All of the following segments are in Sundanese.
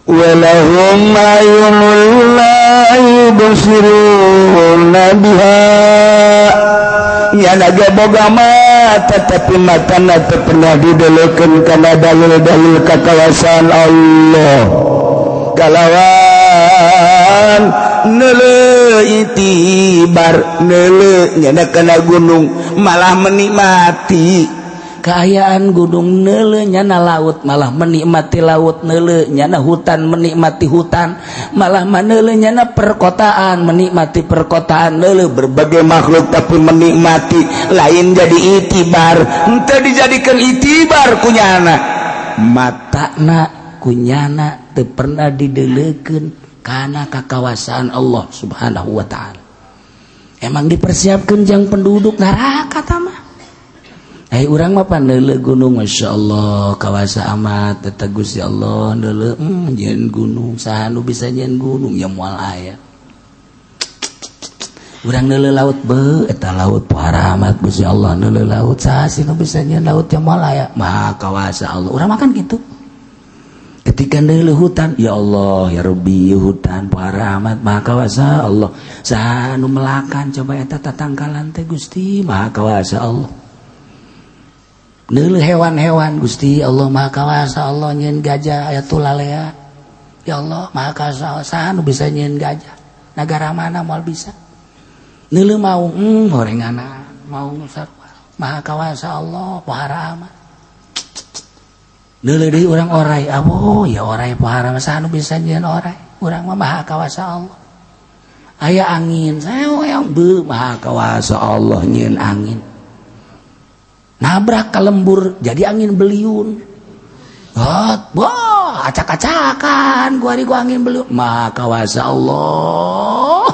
Walahum a'yunun la yubsiruna biha. Nyana ge boga mata, tapi matana teu pernah didelekeun kana dalil-dalil kakawasaan Allah. Kalawan neuleu itibar, neuleu nyana kana gunung malah menikmati Keayaan gunung, neuleu nyana laut malah menikmati laut, neuleu nyana hutan menikmati hutan, malah maneuleu nyana perkotaan menikmati perkotaan, neuleu berbagai makhluk tapi menikmati, lain jadi itibar. Henteu dijadikan itibar kunyana. Matana kunyana teu pernah dideleukeun kana kakawasaan Allah Subhanahu wa Ta'ala. Emang dipersiapkan jang penduduk neraka mah. Eh, urang mah pan neuleu gunung, Masya Allah, kawasa amat eta Gusti Allah. Neuleu, nyieun gunung, saha nu bisa nyieun gunung? Ya moal aya. Urang neuleu laut, be eta laut pohara amat Gusti Allah. Neuleu laut, saha sih nu bisa nyieun laut? Ya moal aya. Maha kawasa Allah. Urang makan gitu. Ketika neuleu hutan, ya Allah ya Rabbi, hutan pohara amat, maha kawasa Allah. Saha nu melakan coba eta tatangkalan teh? Gusti, maha kawasa Allah. Neuleu hewan-hewan, Gusti Allah, maha kawasa Allah nyieun gajah aya tulalea. Ya Allah, maha kawasa. Saha nu bisa nyieun gajah? Negara mana? Moal bisa. Neuleu maung, gorengana maung sarua, maha kawasa Allah, pohara amat. Neuleu deui urang orai, abo ya orai pohara, saha nu bisa nyieun orai? Urang mah maha kawasa Allah. Aya angin saya yang be, maha kawasa Allah nyieun angin, nabrak ke lembur jadi angin beliung. Hot, wah, acak-acakan gua gua angin beliung, maha kawasa Allah.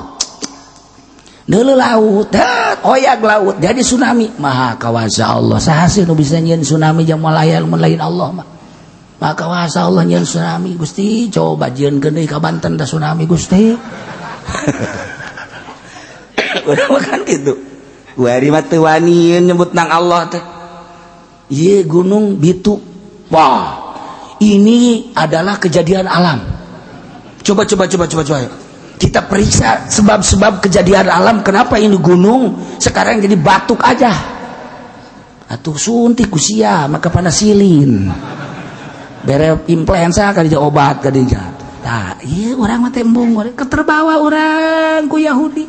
Neuleu laut, oyak laut jadi tsunami, maha kawasa Allah. Saha sih nu bisa nyieun tsunami? Jang moal aya mun lain Allah mah. Maha kawasa Allah nyieun tsunami. Gusti, coba jieunkeun deui ka Banten da tsunami, Gusti. Urang mah kan gitu. Kuari mah teu wani nyebut nang Allah teh. Ieu gunung bitu. Wah, ini adalah kejadian alam. Coba, coba, coba, coba, coba. Kita periksa sebab-sebab kejadian alam, kenapa ini gunung sekarang jadi batuk aja. Atuh suntik ku sia maka panasilin. Bere influenza kali obat kali. Nah, iya urang mah tembung keterbawa urang ku Yahudi.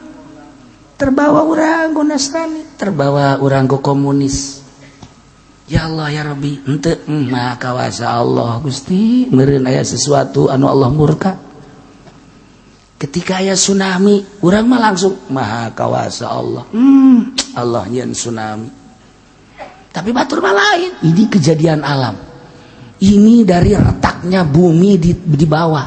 Terbawa urang ku Nasrani, terbawa urang ku komunis. Ya Allah ya Rabbi, henteu, maha kawasa Allah. Gusti, meureun aya sesuatu anu Allah murka. Ketika aya tsunami, urang mah langsung maha kawasa Allah. Allah nyieun tsunami. Tapi batur mah lain. Ini kejadian alam. Ini dari retaknya bumi di bawah.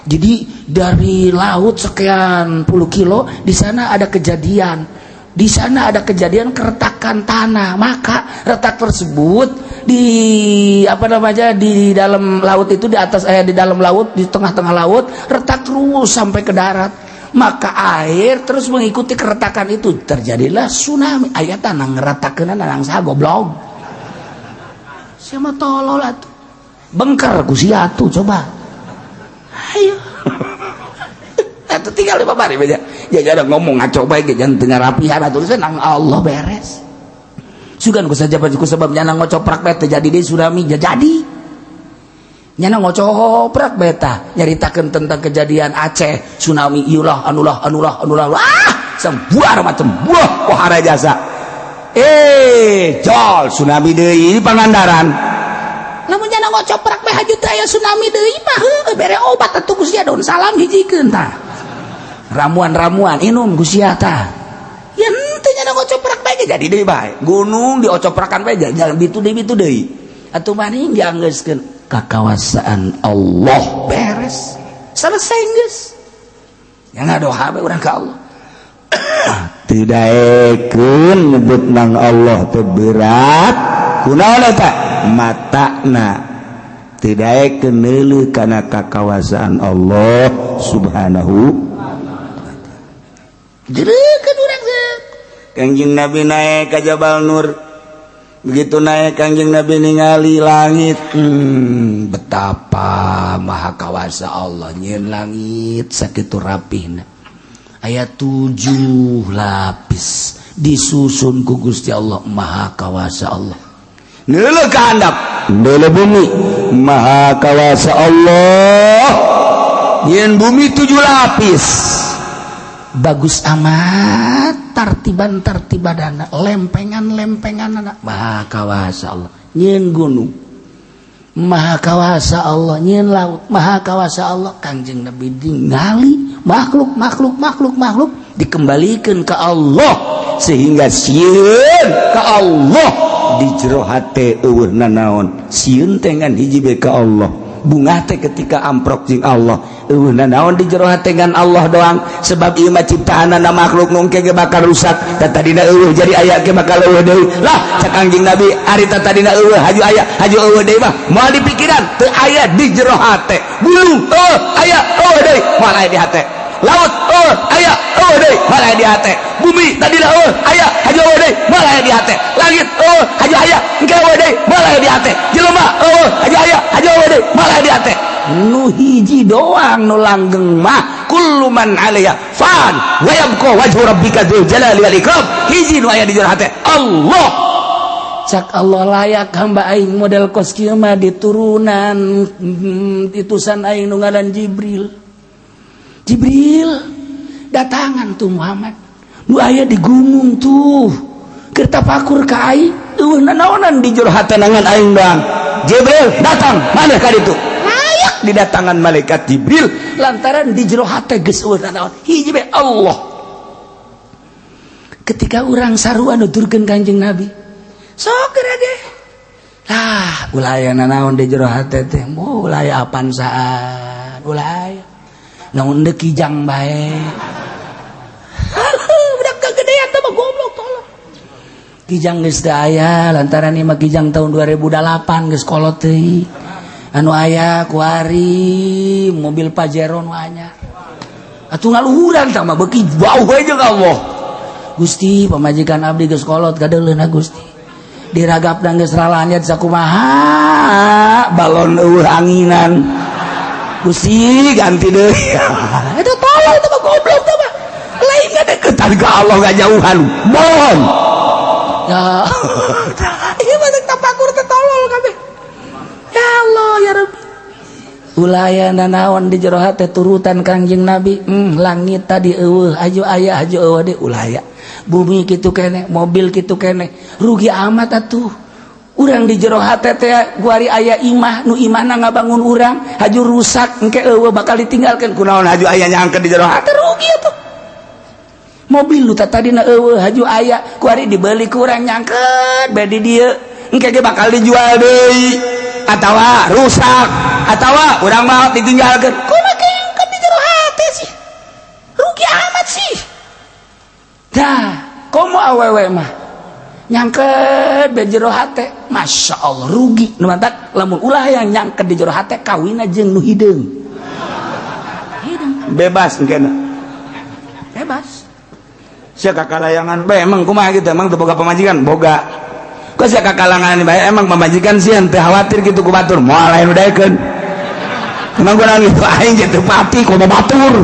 Jadi dari laut sekian puluh kilo di sana ada kejadian. Di sana ada kejadian keretakan tanah. Maka retak tersebut di apa namanya, di dalam laut itu, di atas, eh, di dalam laut, di tengah-tengah laut retak terus sampai ke darat. Maka air terus mengikuti keretakan itu, terjadilah tsunami. Aya tanah ngeretakeun nang saha, goblok? Siapa tolol atuh? Bengker ku sia atuh, coba. Ayo. Atuh tinggal lima bari aja. Ya ada ngomong ngaco bae ge, jangan teu ngarapihan atuh nang Allah beres. Sugan ku saja ku sebab nyana ngocoprak bae teu jadi deui tsunami, ya jadi. Nyana ngocoprak bae tah nyaritakeun tentang kejadian Aceh tsunami, ieulah anulah anulah anulah, ah sebuah macam buah pohara jasa. Eh, jol tsunami deui ini Pangandaran. Lamun nyana ngocoprak bae haju teh aya tsunami deui mah heueuh, bere obat atuh ku sia, daun salam hijikeun tah. Ramuan-ramuan inum ku sia tah. Ya henteu, nyana ngocoprak bae jadi deui bae. Gunung diocoprakan bae jalan bitu deui, bitu deui. Atuh maning dianggeuskeun kakawasaan Allah, beres. Selesai geus. Ya ngadoa bae urang ka Allah. Teu daekeun nyebut nang Allah teh berat. Kunaon eta? Matana teu daekeun neuleuh kana kakawasaan Allah Subhanahu. Jeurekeun urang teh. Kangjeng Nabi naik ka Jabal Nur. Begitu naik, Kanjeng Nabi ningali langit, betapa maha kawasa Allah nyieun langit sakitu rapihna. Aya tujuh lapis disusun ku Gusti Allah, maha kawasa Allah. Neuleuh ka handap, neuleuh bumi, maha kawasa Allah. Nyieun bumi tujuh lapis, bagus amat tartiban tartibadana, lempengan lempengan anak, maha kawasa Allah. Nyieun gunung, maha kawasa Allah. Nyieun laut, maha kawasa Allah. Kangjeng Nabi ningali makhluk makhluk makhluk makhluk dikembalikan ke Allah sehingga sieun ka Allah. Di jero hate euweuh nanaon, sieun teh ngan hiji bae ka Allah, bungah teh ketika amprok jeung Allah. Euweuh nanaon di jero hate ngan Allah doang, sebab ieu mah ciptaanana makhluk nu engke ge bakal rusak. Da tadina euweuh jadi aya ge bakal euweuh deui lah. Cak Kangjeng Nabi, ari tadina euweuh haju aya, haju euweuh deui mah moal di pikiran, teu aya di jero hate. Gunung euweuh aya, euweuh deui, moal aya di hate. Laut euweuh aya, euweuh deui, moal aya di hate. Bumi tadina euweuh aya, haju euweuh deui, moal aya di hate. Langit euweuh haju aya, engke euweuh deui, moal aya di hate. Jelema euweuh haju aya, haju euweuh deui, moal aya di hate. Nu hiji doang nu langgeng mah kullu man 'alaiha fan wa yabqa wajhu rabbika dzul jalali wal ikram. Hiji nu aya di jero hate, Allah. Cak Allah, layak hamba aing model kos kieu mah diturunan itusan aing nu ngaran Jibril. Jibril datangan tuh Muhammad nu aya di gunung tuh keur tapakur ka aing, euweuh nanaonan di jero hate ngan aing doang. Jibril datang mana ka ditu, layak didatangan malaikat Jibril lantaran di jero hate geus euweuh nanaon, hiji bae, Allah. Ketika urang sarua nuturkeun Kanjeng Nabi, sok ge lah, ulah aya nanaon di jero hate teh, moal aya apansaan, ulah aya naon deuk, kijang bae. Budak kegedean teh mah goblok, tolong. Kijang geus teu aya lantaran ieu mah kijang tahun 2008, geus kolot teuing. Anu aya kuari mobil Pajero nu anyar atuh, ngaluhuran tah mah beuki jauh we jeung Allah. Gusti, pamajikan abdi geus kolot, kadeuleuna Gusti, diragap dan geus ralanyat sakumaha, balon euweuh anginan. Gusti, ganti deui. Itu tolol, itu mah goblok, itu mah lain deketan ke Allah, gak jauhan mohon ya. Ieu mah tapakur teh tolol kabeh. Ya Allah, ya Rabbi, ulah aya nanaon di jero hate, turutan Kangjeng Nabi. Langit tadi euweuh aju aya, haju euweuh deui, ulah aya. Bumi kitu kene, mobil kitu kene, rugi amat atuh urang di jero hate teh. Kuari aya imah nu imahna ngabangun urang, haju rusak, engke euweuh, bakal ditinggalkeun. Kunaon haju aya nyangkeun di jero hate? Rugi atuh. Mobil nu tadina euweuh haju aya, kuari dibeli ku urang, nyangkeun bae di dieu, engke ge bakal dijual deui atawa rusak atawa urang mau ditinggalkeun. Kumaha nyangkeun di jero hate sih? Rugi amat sih. Dah komo awewe mah nyangket be jero hate, Masya Allah, rugi. Nu mantak lamun ulah yang nyangket di jero hate, kawin jeung nu hideung. Hideung. Bebas engkena. Bebas. Sia kakalayangan bae emang kumaha gitu, emang teu boga pamajikan? Boga. Kok sia kakalangan bae, emang pamajikan sieun teu khawatir gitu ku batur, moal lain udaekeun. Emang kunaon gitu, aing ge teu pati komo batur.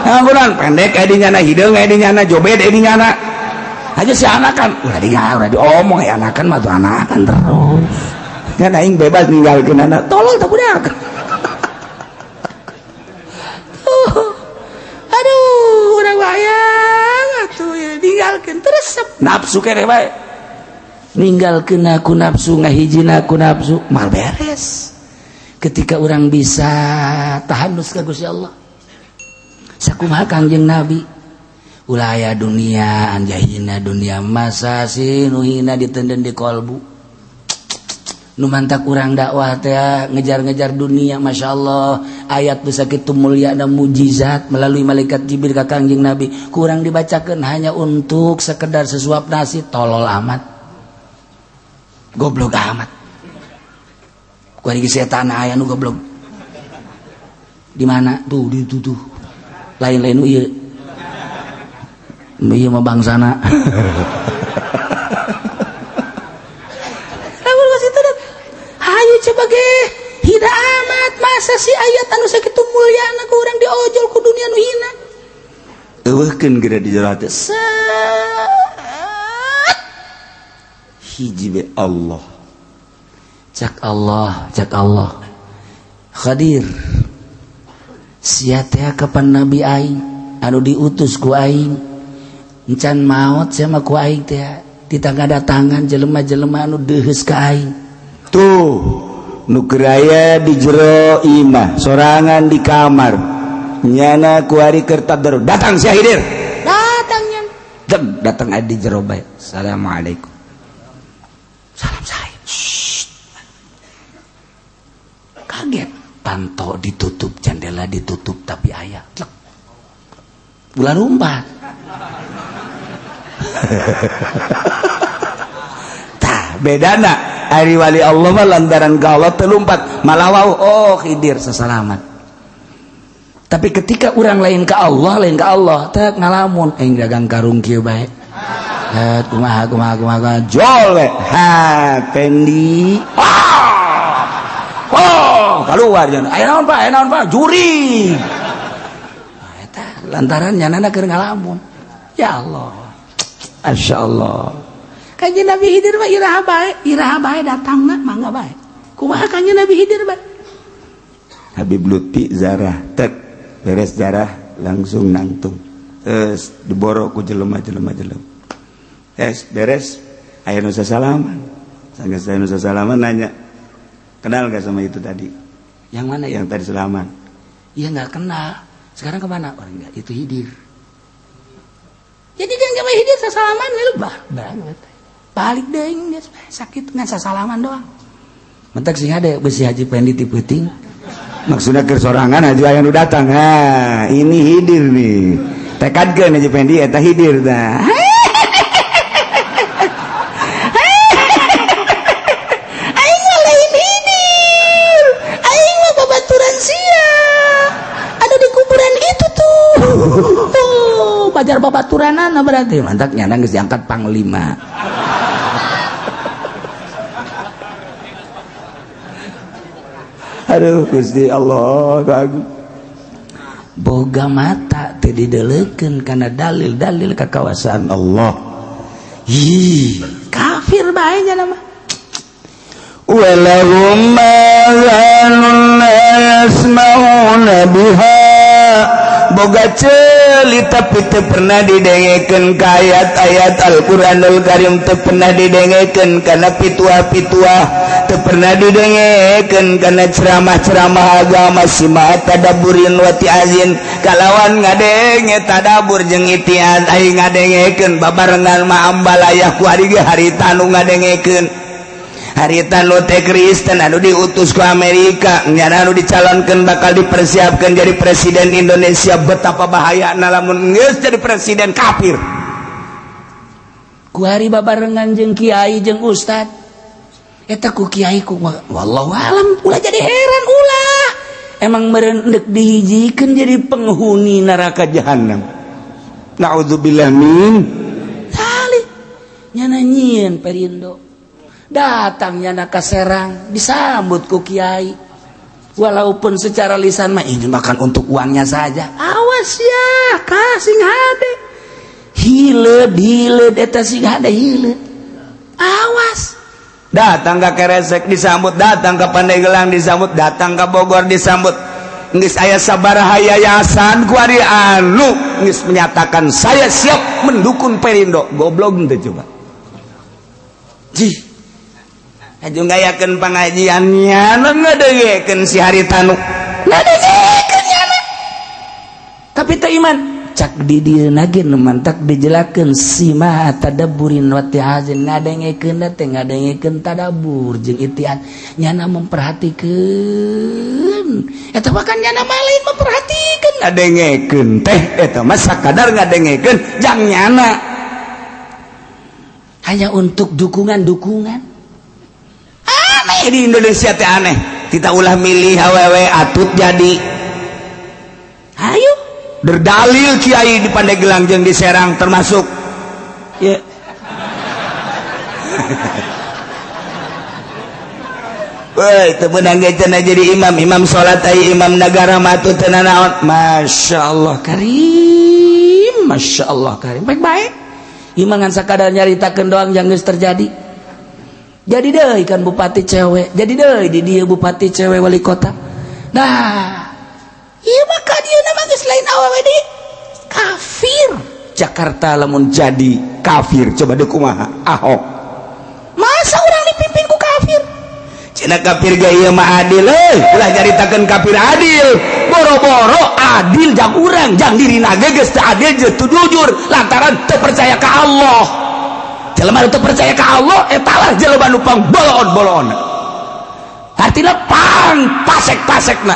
Emang kunaon, pendek aya di nyana, hideung aya di nyana, jobed aya di nyana. Aja si anakan ulah di ulah diomong ya, anakan mah tuh anakan terus. Kan aing bebas ninggalkeun anak. Tolol tak budak. Tuh. Aduh, urang bayang atuh ya, ninggalkeun terus nafsu keneh bae, ninggalkeun aku nafsu, ngahijina aku nafsu, mal beres. Ketika orang bisa tahanus ka Gusti Allah, sakumaha Kangjeng Nabi, ulah aya dunia anjahina dunia, masa sih nu hina ditenden di kolbu. Nu mantak kurang dakwah teh ngejar-ngejar dunia. Masya Allah, ayat bisa kitu mulia dan mujizat melalui malaikat Jibril ka Kangjeng Nabi kurang dibacakan hanya untuk sekedar sesuap nasi. Tolol amat, goblok amat. Kuari setan aya nu goblok di mana tuh, di itu tuh, lain-lain nu ieu, ieu mah bangsana. Masa si ayat anu sakitu mulyana ku urang diojol ku dunia nu hina. Eueuhkeun geura di jero hate. Set. Hiji be Allah. Cak Allah, cak Allah. Khadir. Sia teh kapan nabi aing anu diutus ku aing. Encan maot sia mah ku aing teh ditangga datangan jelema-jelema anu deuheus ka aing. Tuh nu keur aya di jero imah sorangan di kamar nyana kuari keur tadarus datang sia Hidir datangnya deg datang aya di jero bae. Assalamualaikum. Salam saya. Shh. Kaget, panto ditutup, jendela ditutup, tapi aya tlek. Ulah lumpat. Tah bedana ari wali Allah mah lantaran ka Allah teu lumpat malah wau oh Khidir sesalaman. Tapi ketika orang lain ke Allah, lain ke Allah teh ngalamun aing dagang karung kieu bae. Kumaha kumaha kumaha jol we. Ha Pendi. Ah! Oh, keluar jan. Aya naon Pak? Aya naon Pak? Juri. Nah, eta lantaran nyanana keur ngalamun. Ya Allah. Masya Allah. Kanjeng Nabi Khidir mah iraha bae datangna mangga bae. Kumaha kanjeng Nabi Khidir bae? Habib Lutfi zarah tek beres zarah langsung nangtung. Terus diboro ku jelema-jelema jelema. Es beres aya nu sasalaman. Sanggeus aya nu sasalaman nanya, "Kenal gak sama itu tadi?" Yang mana? Yang tadi salaman. Iya nggak kenal. Sekarang kemana? Orang enggak, itu Khidir. Jadi dia nggak Khidir sasalaman bah banget. Balik deh dia sakit ngan sasalaman doang. Mentak sing ada besi Haji Pendi ti peuting. Maksudnya keur sorangan haji aya nu datang. Ha, ini Khidir nih. Tekadkeun Haji Pendi eta Khidir tah. Aing mah lain Khidir. Aing mah babaturan sia. Ada di kuburan itu tuh. Tuh, pajar babaturanana berarti. Mantak nyana geus diangkat panglima. Aduh Gusti Allah agung. Boga mata teu dideulekeun kana dalil-dalil kakawasaan Allah. Hi, kafir bae nya mah. Walahum ma la yasmauna biha. Boga ceuli tapi teu pernah didengekeun ka ayat-ayat Al-Qur'anul Karim, teu pernah didengekeun kana pituah-pituah, teu pernah didengekeun kana ceramah-ceramah agama sima tadabburin wa tiazin kalawan ngadenge tadabbur jeung itiaz aing ngadengekeun babarengan ma ambalayah ku ari ge harita nu ngadengekeun. Harita nu teh Kristen anu diutus ku Amerika nyana anu dicalonkeun bakal dipersiapkan jadi presiden Indonesia. Betapa bahayana lamun geus jadi presiden kafir. Ku hari babarengan jeung kiai jeung ustad eta ku kiai ku wallahu alam ulah jadi heran ulah emang meureun deuk dihijikeun jadi penghuni neraka jahanam. Naudzubillah min dzalik. Nyana nyieun Perindo datangnya nak ka Serang disambut ku kiai walaupun secara lisan mah ini makan untuk uangnya saja. Awas ya kasing hade hileud hileud eta sing hade hileud awas. Datang ke Keresek disambut, datang ke Pandeglang disambut, datang ke Bogor disambut. Geus aya sabaraha yayasan ku ari anu geus menyatakan saya siap mendukung Perindo. Goblok teh coba. Jih. Aju ngayakeun pangajiannya, ngadengekeun si Haritanu. Ngadengekeun nyana. Tapi teu iman. Cak di dieu ge nu mantak dijelakeun sima tadabburin wa tiazin ngadengekeun teh ngadengekeun tadabbur jeung itian nyana memperhatikeun eta mah kan nyana mah lain memperhatikeun ngadengekeun teh eta mah sakadar ngadengekeun jang nyana hanya untuk dukungan-dukungan. Aneh di Indonesia teh aneh kita ulah milih awewe atut jadi ayo berdalil kiai di Pandeglang jeung di Serang termasuk ya. Woi, teu meunang ge cenah jadi imam, imam salat ai imam negara mah teu naon. Masya Allah karim, Masya Allah karim. Baik-baik. Imam ngan sakadar nyaritakeun doang yang geus terjadi. Jadi deui kan bupati cewek, jadi deui di dieu bupati cewek wali kota. Nah, ieu mah ka dieu mah geus lain awewe deui. Kafir. Jakarta lamun jadi kafir coba deui kumaha? Ahok. Masa urang dipimpin ku kafir? Cina kafir ge ieu mah adil euy, ulah nyaritakeun kafir adil. Boro-boro adil jang urang, jang dirina ge geus teu adil jeung teu jujur lantaran teu percaya ka Allah. Jelema teu percaya ka Allah eta lah jelema nu pang boloon-boloon. Artina pang pasek-pasekna.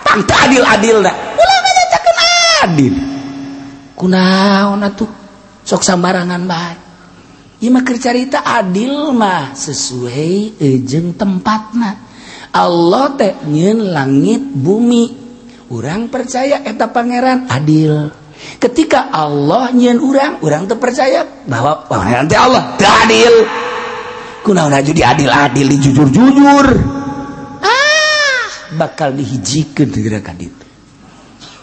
Pang teu adil-adilna. Ulah nyaritakeun adil. Kunaon atuh sok sambarangan bae. Ieu mah keur carita adil mah sesuai jeung tempatna. Allah teh nyieun langit bumi. Urang percaya eta pangeran adil. Ketika Allah nyieun urang, urang teu percaya bahwa pangeran teh Allah teu adil. Kunaon aju diadil-adil, dijujur-jujur. Ah, bakal dihijikeun segera ka ditu.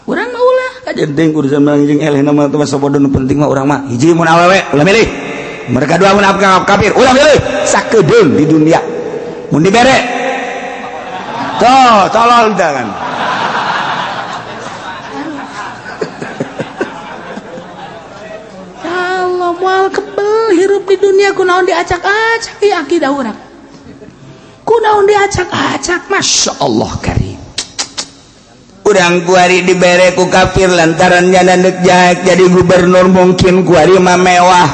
Urang mah ulah kajen teuing urusan mah jeung eleh nama teh sabodo nu penting mah urang mah hiji mun awewe ulah milih. Mereka dua mun kafir ulah milih sakedeung di dunia. Mun dibere tuh tolol kan. Allah moal kebel hirup di dunia kunaon diacak-acak ieu akidah urang. Kunaon diacak-acak, Masya Allah karim. Urang kuari dibere ku kafir lantaran nyana deuk jaek jadi gubernur mungkin kuari mah mewah.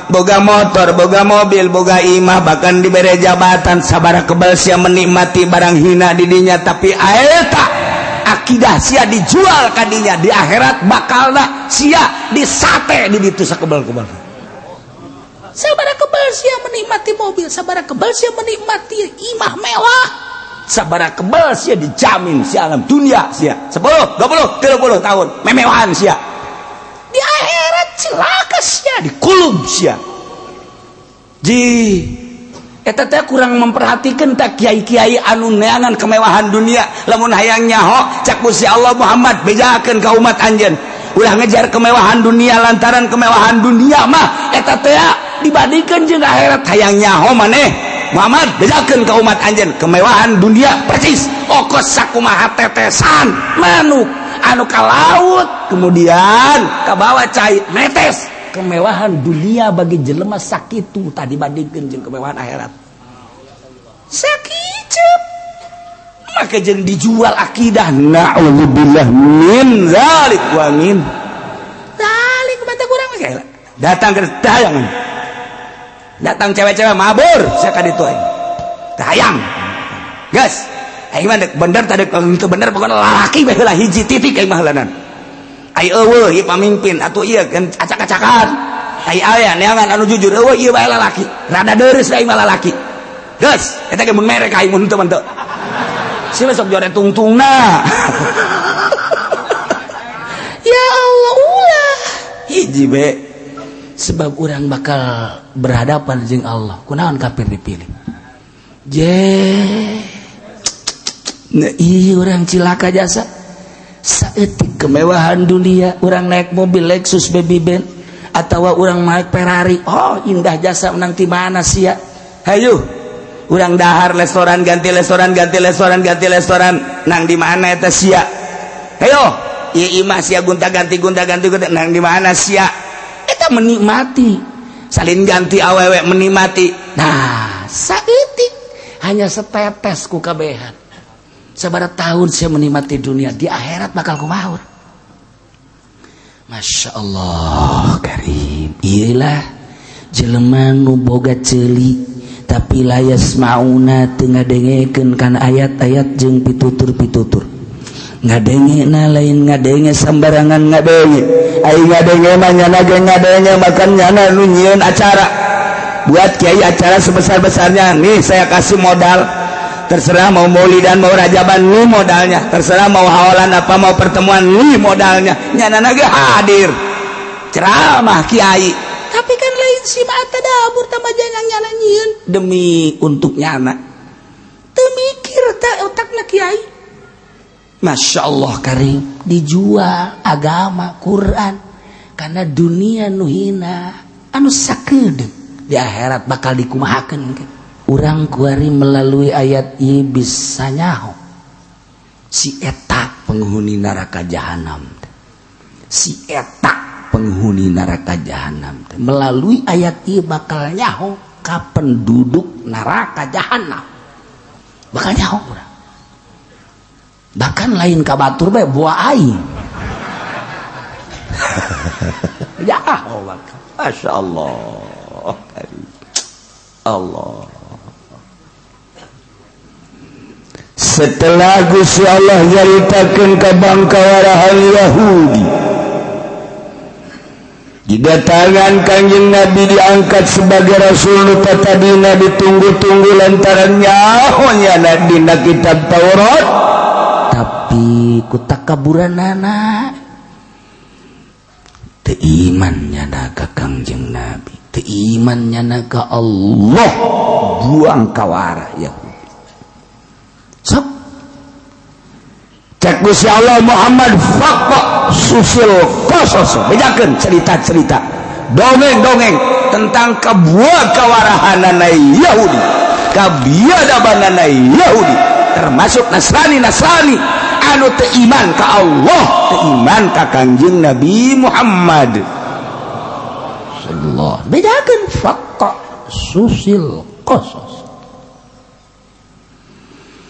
Boga motor, boga mobil, boga imah, bahkan dibere jabatan sabara kebal sia menikmati barang hina di dinya, tapi aeta akidah sia dijual ka dinya di akhirat bakalna sia disate di ditu sakebal-kebal. Sabara kebal sia menikmati mobil, sabara kebal sia menikmati imah mewah, sabara kebal sia dijamin sia alam dunia sia 10, 20, 30 tahun memewahan sia. Di akhirat celaka sia, dikulub sia. Ji eta teh kurang memperhatikan tak kiai-kiai anu neangan kemewahan dunia. Lamun hayang nyaho cak Gusti Allah Muhammad bejakeun ka umat anjeun ulah ngejar kemewahan dunia lantaran kemewahan dunia mah eta teh dibandingkeun jeung akhirat. Hayang nyaho maneh Muhammad bejakeun ka umat anjeun kemewahan dunia persis okos sakumaha tetesan manuk anu ka laut kemudian ka bawa cai netes. Kemewahan dunia bagi jelema sakitu tadi bandingkeun jeung kemewahan akhirat sakiceup. Maka jeung dijual akidah na'udzubillah min zalik wa min zalik mata kurang mah datang ke tayangan datang cewek-cewek mabur sia ka ditu aing hayang geus aing mah bener tadi itu bener pokona lalaki bae heula hiji titik aing mah heulanan. Ai eueuh ieu pamimpin atuh ieu kan acak-acakan. Ai aya neangan anu jujur eueuh ieu bae lalaki. Rada deureus aing mah lalaki. Geus, eta ge mun merek aing mun teu mah teu. Si besok jore tungtungna. Ya Allah ulah. Hiji be. Sebab urang bakal berhadapan jeung Allah. Kunaon kafir dipilih? Je. Nah, ieu urang cilaka jasa. Saeutik kemewahan dunia, urang naik mobil Lexus Baby Benz atau urang naik Ferrari, oh indah jasa menang ti mana sia. Hayu urang dahar restoran ganti restoran ganti restoran ganti restoran nang di mana eta sia. Hayo ieu imah sia gonta ganti gonta ganti gonta nang di mana sia. Eta menikmati salin ganti awewe menikmati. Nah saeutik hanya setetes ku kabehan. Sabara tahun saya menikmati dunia, di akhirat bakal kumaha. Masya Allah karim. Iyalah jelema nu boga ceuli tapi layas mauna teu ngadengekeun kana ayat-ayat jeung pitutur-pitutur. Ngadenge na lain ngadenge sambarangan ngadenge. Ai ngadenge mah nyana ge ngadenge makan nyana nu nyieun acara. Buat kiai acara sebesar-besarnya, nih saya kasih modal. Terserah mau maulidan mau rajaban nih modalnya, terserah mau haolan apa mau pertemuan nih modalnya, nyana ge hadir ceramah kiai. Tapi kan lain si mata dapur tambah jangan nyana nyieun demi untuk nyana teu Teu mikir teh otakna kiai. Masya Allah karim dijual agama Quran karena dunia nu hina anu sakedeung di akhirat bakal dikumahakeun. Urang kuari melalui ayat ieu bisa nyaho si eta penghuni neraka jahanam, si eta penghuni neraka jahanam. Melalui ayat ieu bakal nyaho ka penduduk neraka jahanam, bakal nyaho urang. Bahkan lain ka batur bae buah aing. Ya Allah, Masya Allah, Allah. Setelah Gusti Allah nyaritakeun ka bangkawarahan Yahudi, didatangan Kanjeng Nabi diangkat sebagai rasul nu tadina ditunggu-tunggu lantaran nyaho nya dina kitab Taurat. Tapi ku takaburanana teu iman nyana ka Kangjeng Nabi, teu iman nyana ka Allah, buang kawara Yahudi. Sok Cek Gusti Allah Muhammad faqqa susil qasas, bejakeun cerita-cerita dongeng-dongeng tentang kebuah kawarahanana Yahudi, kabiadabanana Yahudi, termasuk Nasrani-Nasrani anu teu iman ka Allah, teu iman ka Kangjeng Nabi Muhammad sallallahu. Bejakeun faqqa susil qasas.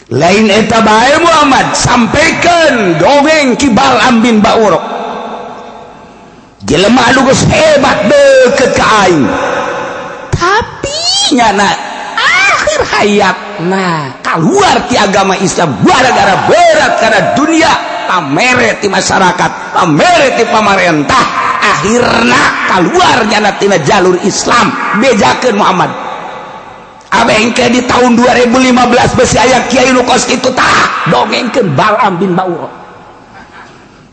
Lain eta bae Muhammad, sampaikan dongeng Ki Bal'am bin Ba'ura. Jelema anu geus hebat deukeut ka aing, tapi nyana akhir hayat nah keluar ti agama Islam gara-gara berat karena dunia, pamere ti masyarakat, pamere ti pamarentah, akhirna keluar nyana tina jalur Islam. Bejakeun Muhammad. Abengke di tahun 2015 besi aya kiai nu kos kitu tah dongengkeun Bal'am bin Ba'ura.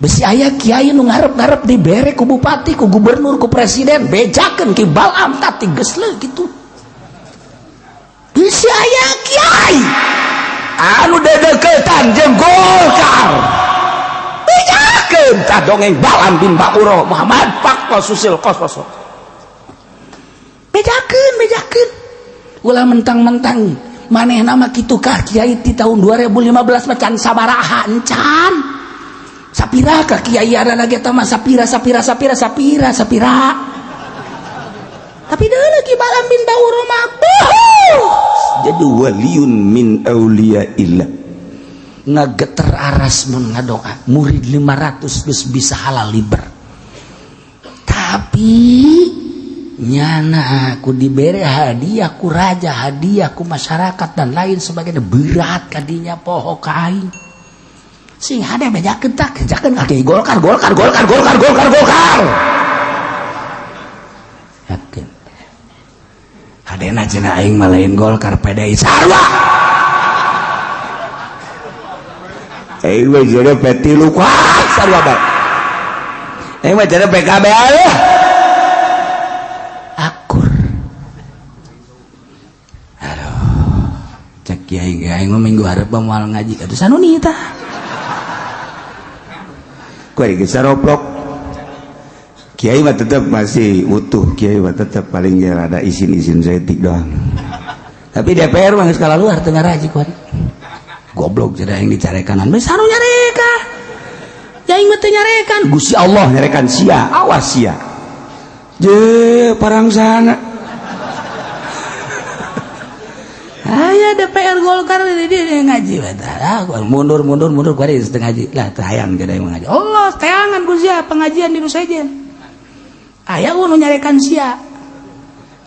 Besi aya kiai nu ngarep-ngarep dibere ku bupati, ku gubernur, ku presiden, bejakeun Ki Bal'am tah geus kitu. Besi aya kiai anu dedeketan jeung Golkar, bejakeun tah dongeng Bal'am bin Ba'ura. Muhammad faqqa susil qasas. Bejakeun, bejakeun. Ulah mentang-mentang maneh nama kitu kah kiai di tahun 2015 mah can sabaraha encan. Sapira ka kiai ada lagi eta mah sapira sapira sapira sapira sapira. Tapi deui lagi Bal'am bin Ba'ura mah jadi waliun min auliyaillah. Ngageter aras mun ngadoa murid 500 geus bisa halal liber. Tapi nyana aku diberi hadiah ku raja, hadiah ku masyarakat dan lain sebagainya, berat kadinya poho ka aing. Sing hade bejakeun tah bejakeun ka Golkar, Golkar, Golkar, Golkar, Golkar, Golkar. Yakin. Hadena cenah aing mah lain Golkar, PDI sarua. Aing mah jadi P3 kuat sarua bae. Aing mah jadi PKB aya. Akur. Aduh. Cek kiai aing mah minggu hareup moal ngaji atuh sanuni tah. Kuari geus saroprok. Kiai mah tetep masih utuh, kiai mah tetep paling ge rada isin-isin saeutik doang. Tapi DPR mah geus kalaluar teu ngaraji kuari. Goblok cenah aing dicarekanan. Geus anu nyareka. Ya aing mah teu nyarekan. Gusti Allah nyarekan sia, awas sia. Je parang sana. Aya DPR Golkar di ngaji bae. Mundur mundur mundur kuari setengah ngaji. Lah teu hayang jadi ngaji. Allah teangan ku sia pengajian di nu sejen. Aya nu nyarekan sia.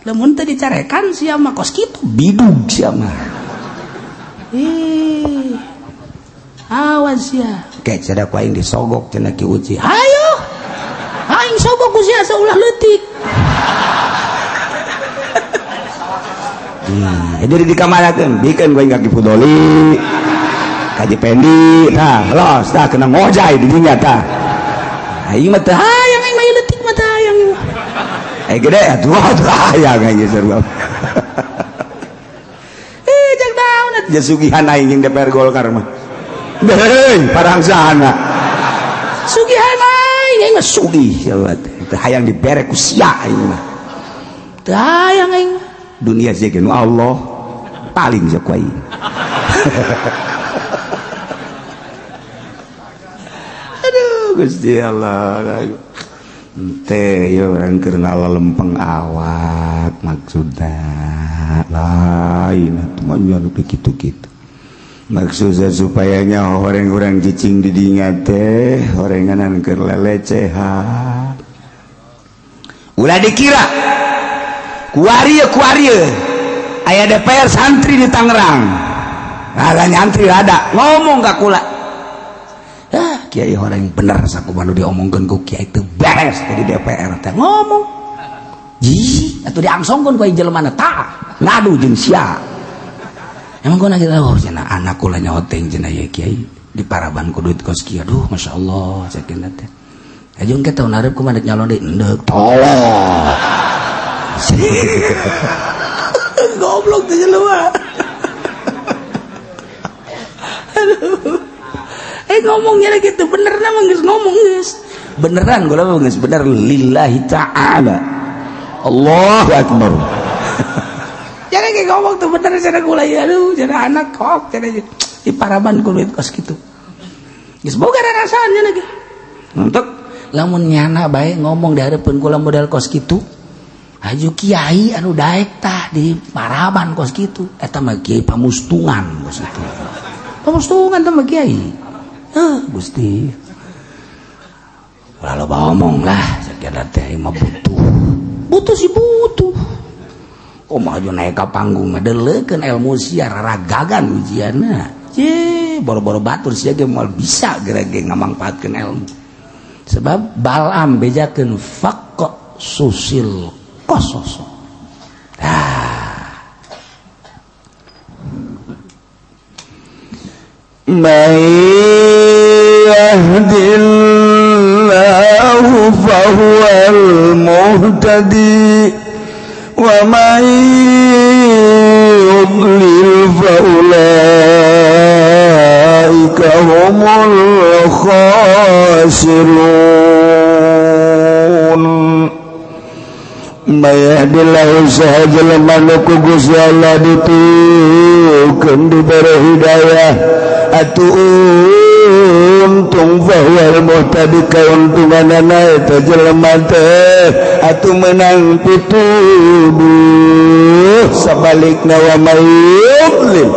Lamun teu dicarekan sia mah kos kitu bidug sia mah. Ih. Awas sia. Kayak cenah ku aing disogok cenah Ki Uci. Hayo. Aing sogok ku sia saulah leutik. Jadi dikamanakeun, bikeun ku aing ka Ki Fudoli. Ka Pendi, tah, los tah kena ngojay di dinya tah. Aing mah teu hayang aing mah leutik mah teu hayang. Gede atuh hayang aing sarua. Eh, jak daun Jasugihan aing jeung DPR Golkar mah. Heuh, parangsana. Sugihan aing, aing mah sugih sia teh. Teu hayang dibere ku sia aing mah. Teu hayang aing. Dunia sih nu Allah paling sia ku aing. Aduh Gusti Allah. Teh ya orang keur ngalalempeng awak maksudna lain atuh mah nya nu kitu-kitu. Maksudna supaya nya horeng-horeng cicing di dinya teh horenganan keur lelecehan. Ulah dikira kuari kuari aya DPR santri di Tangerang. Ada nyantri ada ngomong ka kula. Ah, kiai horeng bener sakumaha nu diomongkeun ku kiai teu beres jadi DPR teh ngomong. Ji, atuh diangsongkeun ku jelema tah ngadu jeung sia. Emang gua lagi tahu cenah anak kula nyoteng cenah ye kiai di paraban ku duit kos kieu. Aduh, masyaallah sakeun teh. Ajeun ke tahun hareup kumaha nyalon deui endek tolol. Goblok teh jelema. Aduh. Ngomongnya gitu bener nama geus ngomong geus beneran gua mah geus bener lillahi ta'ala Allahu akbar. Jadi kayak ngomong tuh bener cenah kula ya aduh cenah anak kok cenah di paraban ku duit kos kitu geus boga rasaan cenah ge untuk lamun nyana bae ngomong di hareupeun kula modal kos kitu haju kiai anu daek tah di paraban kos kitu eta mah kiai pamustungan kos kitu pamustungan teh mah kiai. Gusti ulah loba omong lah sakieu teh mah butuh butuh sih butuh kumaha maju naik ka panggung mah deleukeun ilmu sia raragagan ujianna ye boro-boro batur sia ge moal bisa geura ge ngamangpaatkeun ilmu sebab Balam bejakeun faqqa susil qasos. Man yahdillahu fahuwal muhtadi wa man yudlil faulaika humul khasirun. Man yahdillahu sahaja nu ku Gusti Allah ditukeun dibere hidayah atuh untung fahuwal muhtadi kauntunganana eta jelema teh atuh menang pituduh sabalikna wa may yudlil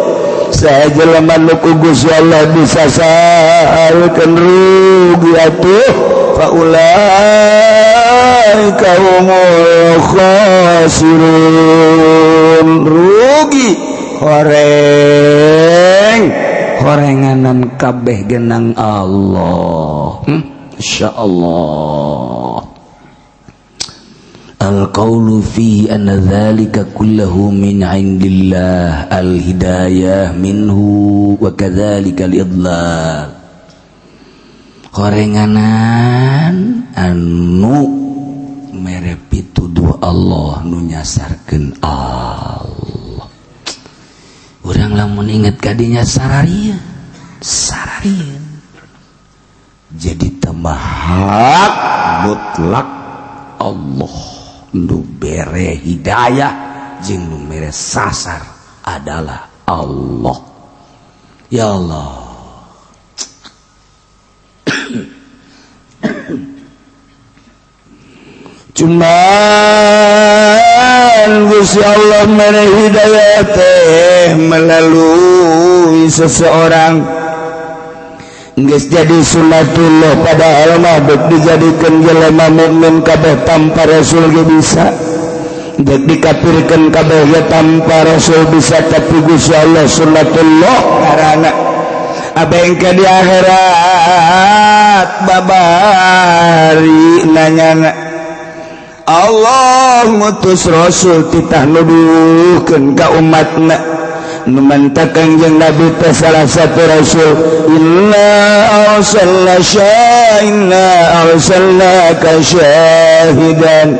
saha jelema nu ku Gusti Allah disasarkeun rugi atuh faulaika humul khasirun rugi horeng horenganan kabeh genang Allah. Insyaallah. Al-qawlu fihi anna dzalika kulluhu min indillah al-hidayah minhu wa kadzalika al-idlal. Horenganan anu mere pituduh Allah nu nyasarkeun Allah. Urang lamun inget kadinya sararieun sararieun jadi tambah hak mutlak Allah nu bere hidayah jeung nu mere sasar adalah Allah. Ya Allah. Cuman Gusti Allah mere hidayah teh melalui seseorang geus jadi sunatullah padahal mah dek dijadikeun jelema mukmin kabeh tanpa rasul ge bisa, dek dikafirkeun kabeh ge tanpa rasul bisa, tapi Gusti Allah sunatullah karana abengke di akhirat babari nanyana Allah ngutus rasul titah nuduhkeun ka umatna nu manta Kangjeng Nabi teh salah satu rasul inna arsalna syahidaka syahidan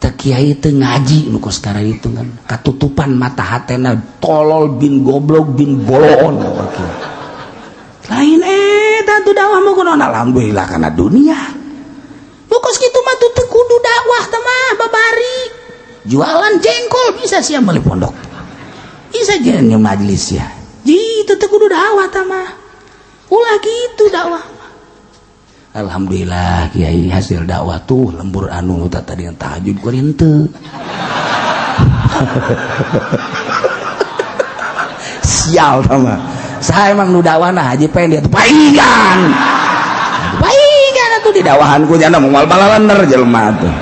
Teu kiai teu ngaji nu kos itu kan katutupan mata hatena, tolol bin goblok bin boloon. Lain eta tuh dakwah mah kunaon, alhamdulillah kana dunia. Nu kos kitu mah tuh teu kudu dakwah teh mah, babari jualan jengkol bisa sia meuli pondok. Bisa jadi majelis ya. Gitu teu kudu dakwah teh mah. Ulah gitu dakwah. Alhamdulillah kiai, hasil dakwah tuh lembur anu tadi yang tahajud ku henteu. Sial sama. Saya emang nu dakwah nah haji pengen dia tuh paingan. Paingan atuh di dakwahan ku nyana moal balawaner jelema tuh.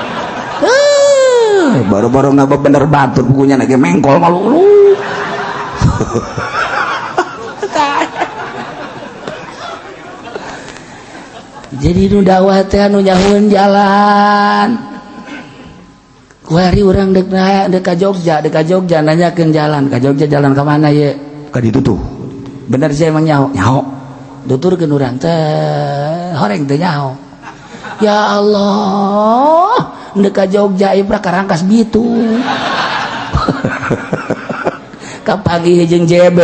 Baru-baru ngaba bener batur bukunya lagi mengkol malu lu. Jadi nu dakwah teh anu nyahueun jalan. Kuari urang dek dek ka Jogja, dek ka Jogja nanyakeun jalan, ka Jogja jalan ka mana ye? Ka ditu tuh. Bener sih emang nyaho, nyaho. Tuturkeun urang teh horeng teh nyaho. Ya Allah, dek ka Jogja ibra karangkas bitu. Kapanggih jeung JB.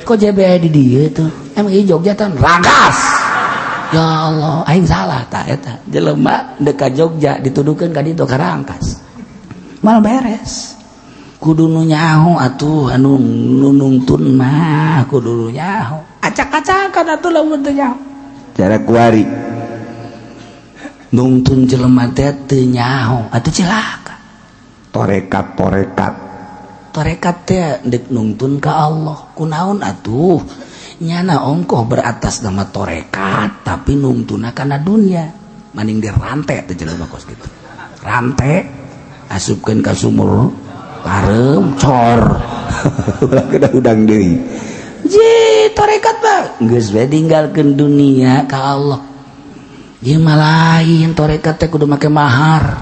Kok JB aya di dieu tuh? Emang ieu Jogja teh Rangkas. Ya Allah, aing salah ta eta. Jelema dek ka Jogja dituduhkeun ka ditu ka Rangkas. Mal beres. Kudu nu nyaho atuh anu nungtun mah kudu nu nyaho. Acak-acakan atuh lamun teu nyaho. Cara kuari. Nungtun jelema teh teu nyaho atuh cilaka. Torekat-torekat. Torekat teh deuk nungtun ka Allah. Kunaon atuh? Nyana ongkoh beratas nama torekat tapi nungtuna kana dunia. Maning dirantai teh jelema kos kitu. Rantai asupkeun ka sumur parem cor. Ulah kena udang deui. Ji torekat mah geus we ninggalkeun dunia ka Allah. Ieu mah lain torekat teh kudu make mahar.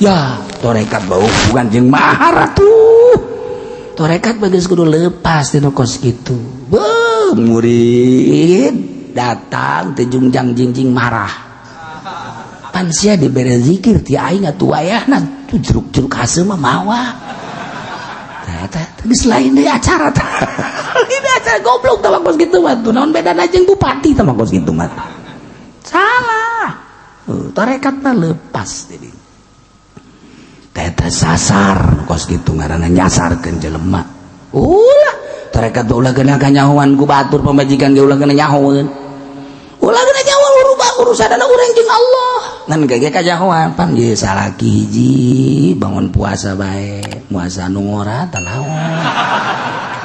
Ya, torekat bau bukan jeung mahar atuh. Torekat bagus kudu lepas tina kos kitu. Beuh, murid datang teh jungjang jingjing marah. Pan sia dibere zikir ti aing atuh wayahna tuh jeruk-jeruk haseum mah mawa. Tah eta geus lain deui acara tah. Ini acara goblok tah kos kitu mah tuh naon bedana jeung bupati tah kos kitu mah. Salah. Torekat mah lepas jadi. Teta sasar kos kitu ngaranna nyasarkeun jelema. Ulah torekat ulah kena kanyahoan ku batur pamajikan ge ulah kena nyahoeun. Ulah kena nyahoan urubah urusanana urang jeung Allah. Ngan ge kanyahoan pan ye salaki hiji bangun puasa bae, puasa nu ngora tah naon.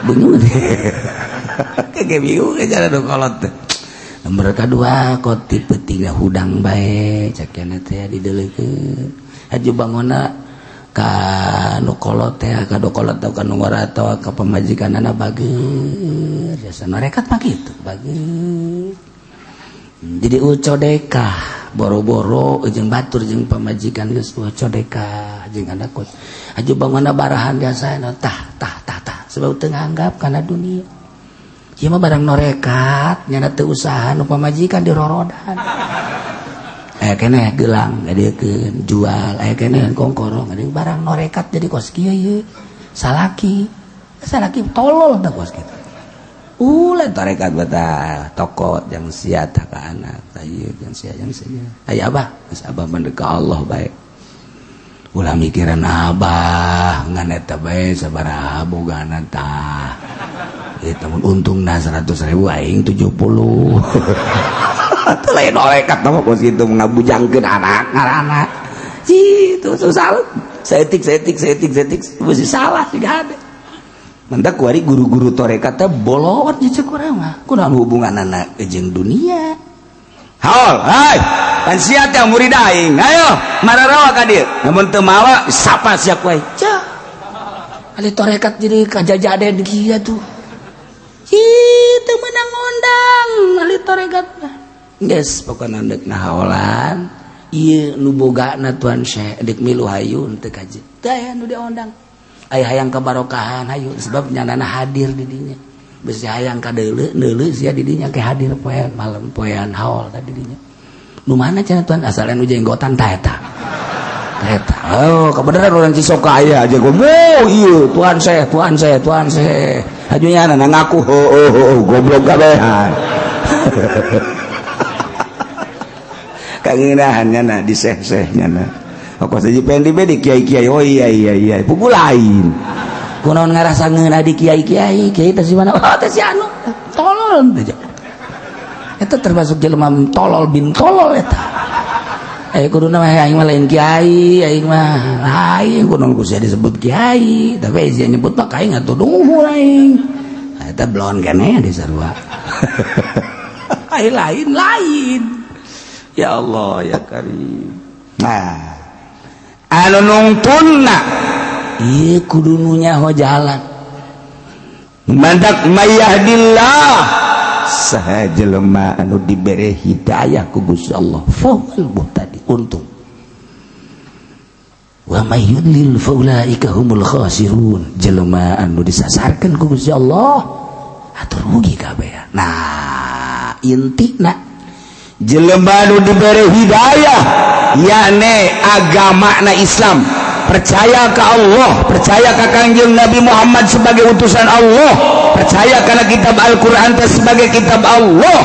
Bingung deh. Ge bingung cara nu kolot teh. Nomor kadua kotip pentingna hudang bae cakena teh dideleukeun. Haju bangonna ka nu kolot teh ka nu kolot atau ka nu ngora atawa ka pamajikanana bager. Jasa norekat mah kitu bager. Jadi ucodekah boro-boro jeung batur jeung pamajikan geus ucodekah jeung anak kos. Haju bangonna barahan biasa tah tah tah tah sebab teu nganggap kana dunia. Ieu mah barang norekat nyana teu usaha nu pamajikan dirorodan. Aya keneh gelang ngadiekeun jual, aya keneh kongkorong ngadi barang norekat jadi kos kieu ieu. Salaki, salaki tolol tah kos kitu. Ulah tarekat betah toko jang sia tah ka anak, tah ieu jang sia jang sia. Aya abah, geus abah mah ka Allah bae. Ulah mikiran abah ngan eta bae sabaraha bogana tah. Eta mun untungna 100.000 aing 70. Atuh lain norekat mah kos kitu ngabujangkeun anak ngaranna. Itu susah. Seetik seetik seetik seetik mesti salah siga hade. Mentak kuari guru-guru torekat teh bolot jeung urang mah. Kunaon hubunganana jeung dunia? Haol, hai. Pan sia teh murid aing. Ayo, mararawa ka dieu. Lamun teu mawa sapa sia ku aing. Cah. Ali torekat jadi kajajaden kieu tuh. Ih, teu meunang ngondang ali torekat mah. Geus pokona deuk nahaolan. Ieu nu bogana Tuan Syekh deuk milu hayu teu kaje. Teu aya nu diondang. Aya hayang kabarokahan hayu sebab nyanana hadir di dinya. Besi hayang ka deuleu deuleu sia di dinya ke hadir poean malam poean haol tadi dinya. Nu mana cenah Tuan asal nu jenggotan tah eta. Eta. Oh, kebenaran orang Cisoka aya aja gomo ieu Tuhan saya, Tuhan saya, Tuhan saya. Hajunya anak ngaku ho ho ho goblok kabehan. Kangenahan nyana di seh-seh nyana. Kok saja pengen di kiai-kiai. Oh iya iya iya, pugu lain. Kunaon ngarasa ngeunah di kiai-kiai, kiai teh si mana? Oh, teh si anu. Tolol teh. Eta termasuk jelema tolol bin tolol eta. Kuduna mah aing mah lain kiai, aing mah lain kunaon ku sia disebut kiai, tapi sia nyebut mah aing atuh duhur aing. Eta blon keneh di sarua. Aing lain lain. Ya Allah ya Karim. Nah, anu nungtunna ieu kudu nu nyaho jalan. Mandak mayahdillah saha jelema anu dibere hidayah ku Gusti Allah fahuwal muhtadi, untung. Wa may yudlil faulaika humul khasirun, jelema anu disasarkeun ku Gusti Allah atuh rugi kabeh. Nah, intina jelema anu dibere hidayah yakni agamana Islam, percaya ke Allah, percaya ke Kangjeng Nabi Muhammad sebagai utusan Allah, percaya karena kitab Al-Quran sebagai kitab Allah.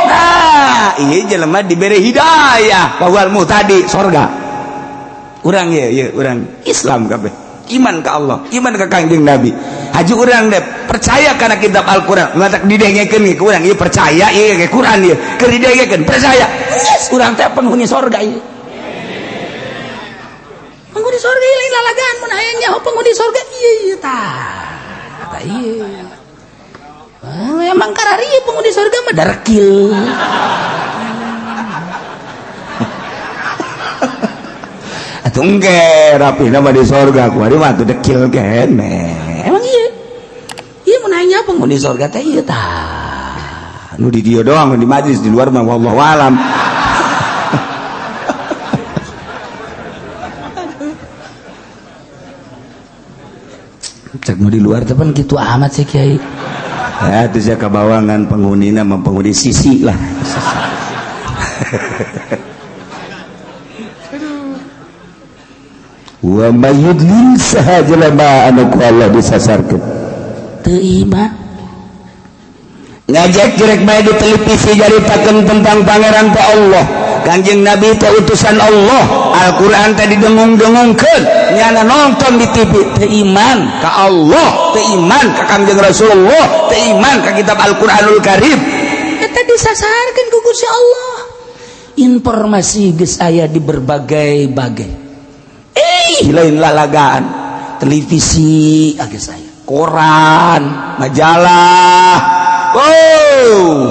Nah, iya jelema diberi hidayah bahwa tadi sorga. Urang ya, ya urang Islam kabeh, iman ke Allah, iman ke Kangjeng Nabi. Haji urang deh percaya karena kitab Al-Quran, matak didengekeun ke urang, ieu percaya ieu ke Quran ieu, keur didengekeun percaya. Yes, urang teh penghuni sorga ieu. Penghuni sorga ieu lain lalagaan mun hayang nyaho penghuni sorga ieu ieu tah. Tah ieu. Ah, emang kararieu penghuni sorga mah darekil. Atuh engke rapihna mah di sorga kuari mah atuh dekil keneh. Emang ieu. Ieu mun hayang nyaho penghuni sorga teh ieu tah. Nu di dieu doang di majlis di luar mah wallahu alam. Cek nu di luar teh pan kitu amat sih kiai. Ya itu saya kabawangan penghunina mah penghuni sisi lah. Wa may yudlil saha jelema anu ku Allah disasarkeun. Teu iman. Ngajak jerek bae di televisi jaritakeun tentang pangeran teh Allah, Kanjeng Nabi teh utusan Allah, Al-Qur'an teh didengung-dengungkeun, nyana nonton di TV teu iman ka Allah, teu iman ka Kanjeng Rasulullah, teu iman ka kitab Al-Qur'anul Karim. Eta disasarkeun ku Gusti Allah. Informasi geus aya di berbagai-bagai. Lain lalagaan, televisi geus aya, koran, majalah, oh,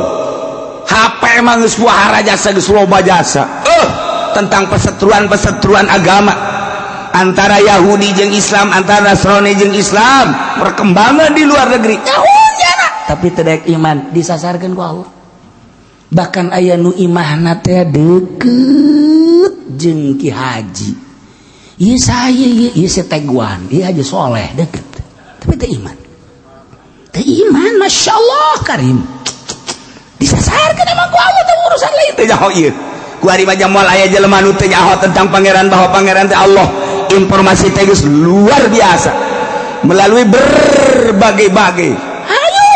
HP emang geus wahara jasa geus loba jasa. Tentang perseteruan-perseteruan agama antara Yahudi jeung Islam, antara Nasrani jeung Islam, perkembangan di luar negeri. Tapi teu daek iman disasarkeun ku Allah. Bahkan aya nu imahna teh deukeut jeung Ki Haji. Ieu saya ieu ieu si Teguan, ieu aja soleh deukeut. Tapi teu iman. Teu iman, Masya Allah Karim. Disasarkeun emang ku Allah teh urusan lain teu nyaho ieu. Ku ari mah moal aya jelema nu teu nyaho tentang pangeran bahwa pangeran teh Allah. Informasi teh geus luar biasa melalui berbagai-bagai. Hayu.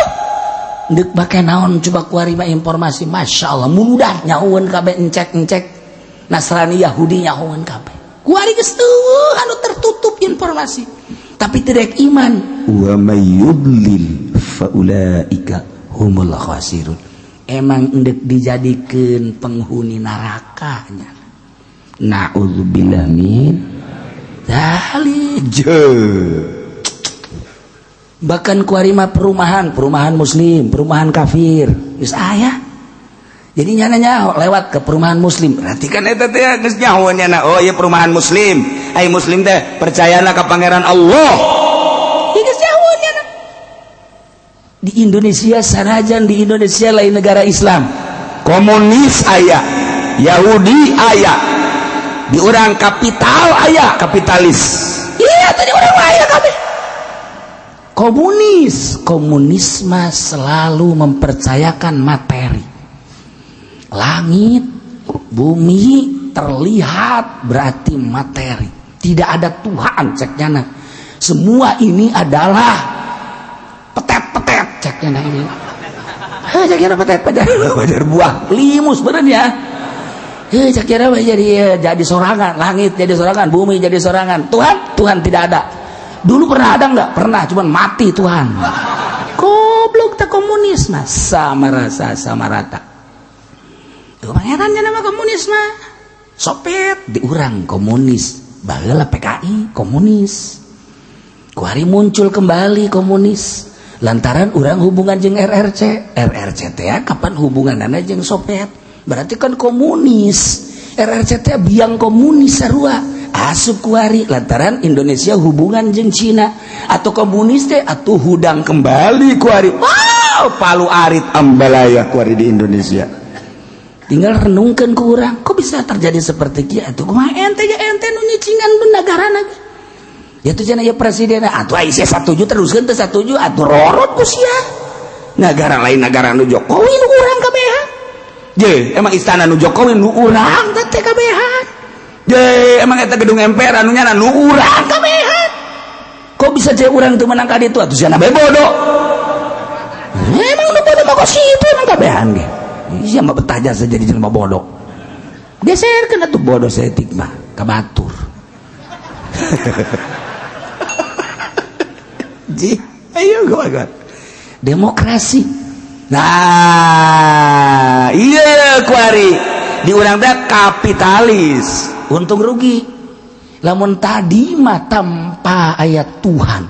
Deuk bake naon coba ku ari mah informasi, Masya Allah mudah nyahoeun kabeh encek-encek Nasrani Yahudi nyahoeun kabeh. Ku ari geus eueuh anu tertutup informasi. Tapi teu daek iman. Wa may yudlil faulaika humul khasirun. Emang endek dijadikeun penghuni nerakanya. Na'udzubillah min dzalik. Bahkan ku ari mah perumahan, perumahan muslim, perumahan kafir, geus aya. Jadi nyana nyaho lewat ke perumahan muslim. Berarti kan eta teh geus nyaho nyana, oh ieu perumahan muslim. Ai muslim teh percayana ka pangeran Allah. Ieu geus nyaho nyana. Di Indonesia sanajan di Indonesia lain negara Islam, komunis aya, Yahudi aya, di urang kapital aya, kapitalis. Iya tadi urang aya kabeh. Komunis, komunisme selalu mempercayakan materi. Langit, bumi, terlihat berarti materi, tidak ada Tuhan cek nyana. Semua ini adalah petet-petet cek nyana ini. Heh, cek nyana petet-petet wajar buah limus bener ya. Heh, cek nyana jadi sorangan, langit jadi sorangan, bumi jadi sorangan. Tuhan, Tuhan tidak ada. Dulu pernah ada nggak? Pernah, cuman mati Tuhan. Goblok tak komunis mah sama rasa sama rata. Tuh pangeran nama komunis mah. Soviet diurang komunis, baheula PKI komunis. Kuari muncul kembali komunis. Lantaran urang hubungan jeung RRC, RRC teh kapan hubunganana jeung Soviet? Berarti kan komunis. RRC teh biang komunis sarua. Asup kuari lantaran Indonesia hubungan jeung Cina atau komunis teh atau hudang kembali kuari. Wow, palu arit ambalaya kuari di Indonesia. Tinggal renungkan ke urang, kok bisa terjadi seperti kieu atuh? Kumaha ente ya, ente nu nyicingan negara lagi. Ya tuh cenah ya presiden atuh ai sia satuju teruskeun teu satuju atuh rorot ku sia. Negara lain negara nu Jokowi nu urang kabehan. Je, emang istana nu Jokowi nu urang teh kabehan. Je, emang eta gedung MPR anu nyana nu urang kabehan. Kok bisa je urang teu menang ka ditu atuh sia bae bodoh. Emang nu bodoh mah kok situ emang kabehan ge. Iya mah betah jasa jadi jelema bodoh. Geserkeun atuh bodoh saeutik mah ka batur. Ji, ayo gua demokrasi. Nah, iya kuari di urang teh kapitalis, untung rugi. Lamun tadi mah tanpa ayat Tuhan,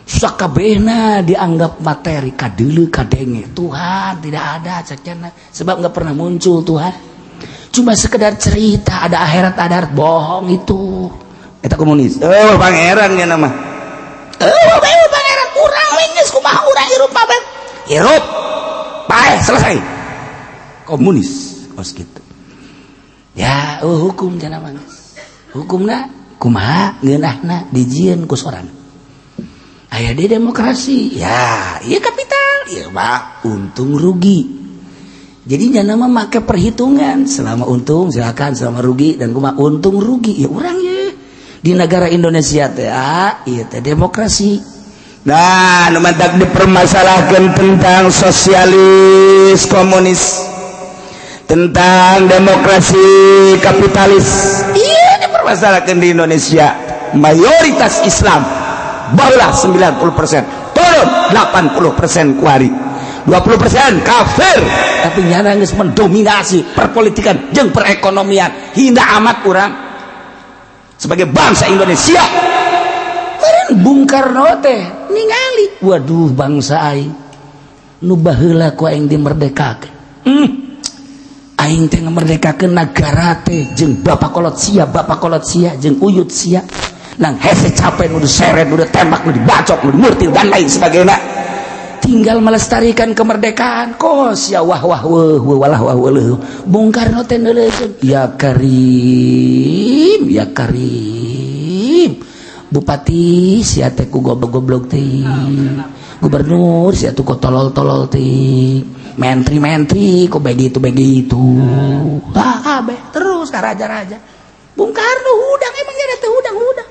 sakabehna dianggap materi, kadeuleu kadenge Tuhan tidak ada cacana, sebab nggak pernah muncul Tuhan, cuma sekedar cerita ada akhirat, ada akhirat, bohong itu. Eta komunis. Oh, pangeran ya nama. Oh, pangeran urang geus kumaha urang hirup mah hirup paeh selesai. Komunis kos gitu. Ya, oh, hukum cenah mah geus. Hukumna kumaha ngeunahna dijieun ku sorang. Aya di demokrasi, ya, iya kapital, iya pak, untung rugi. Jadi jangan mah make perhitungan, selama untung silakan, selama rugi dan kumaha untung rugi, ya urang ya di negara Indonesia teh, ah, iya teh demokrasi. Nah, nu mantak dipermasalahkan tentang sosialis komunis, tentang demokrasi kapitalis, iya dipermasalahkan di Indonesia. Mayoritas Islam barulah 90%, turun 80% kuari, 20% kafir. Tapi nyana geus mendominasi perpolitikan jeung perekonomian, hina amat urang sebagai bangsa Indonesia. Meureun Bung Karno teh ningali, waduh bangsa aing nu baheula ku aing dimerdekakeun. Aing teh ngamerdekakeun nagara teh jeung bapak kolot sia, bapak kolot sia jeung uyut sia. Nang hese capek nu diseret, nu ditembak, nu dibacok, nu dimurtil dan lain sebagainya. Tinggal melestarikan kemerdekaan kos ya wah wah wah walah wah wah. Bung Karno teh neuleukeun, ya Karim, ya Karim. Bupati sia teh ku goblok-goblok teh. Gubernur sia tuh ku tolol-tolol teh. Menteri-menteri kok begitu begitu. Ah kabeh terus ka raja-raja. Bung Karno hudang emangnya teh hudang-hudang.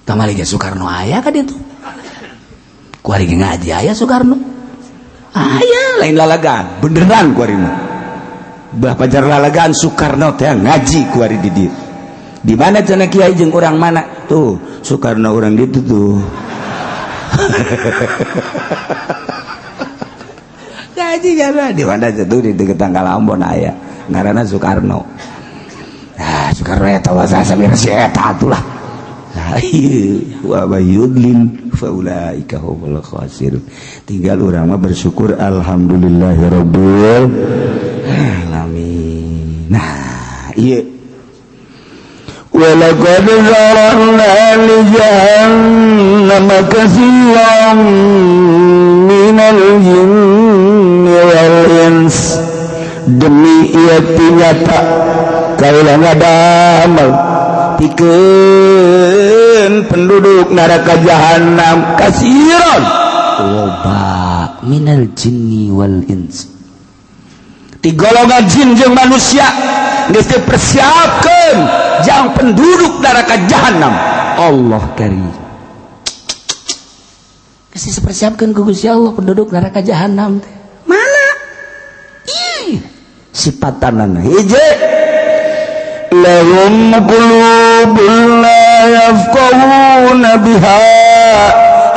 Kamari ge Soekarno aya ka ditu. Kuari ge ngaji aya Soekarno. Aya lain lalagan, beneran kuari mah. Bah pajar lalagan Soekarno teh ngaji kuari di dieu. Di mana cenah kiai jeung urang mana? Tuh, Soekarno urang ditu tuh. Ngaji kana di mana tuh di dekat tanggal Ambon aya. Ngaranna Soekarno. Nah, Soekarno eta wasa samir si eta atulah. Wa yudlil faulaika humul khasirun. Tinggal urang mah bersyukur alhamdulillahirabbil alamin. Nah, ieu walaqad zara'na li jahannama katsiran minal jinni wal ins. Demi ieu nyata kaula ngadamel pikeun penduduk neraka jahanam kasiron loba minal jinni wal ins. Ti golongan jin jeung manusia. Geus dipersiapkeun jang penduduk neraka jahanam. Allah karim. Geus dipersiapkeun ku Gusti Allah penduduk neraka jahanam teh. Mana? Ih, sipatanana hiji, lahum qulubun la yafqahuna biha.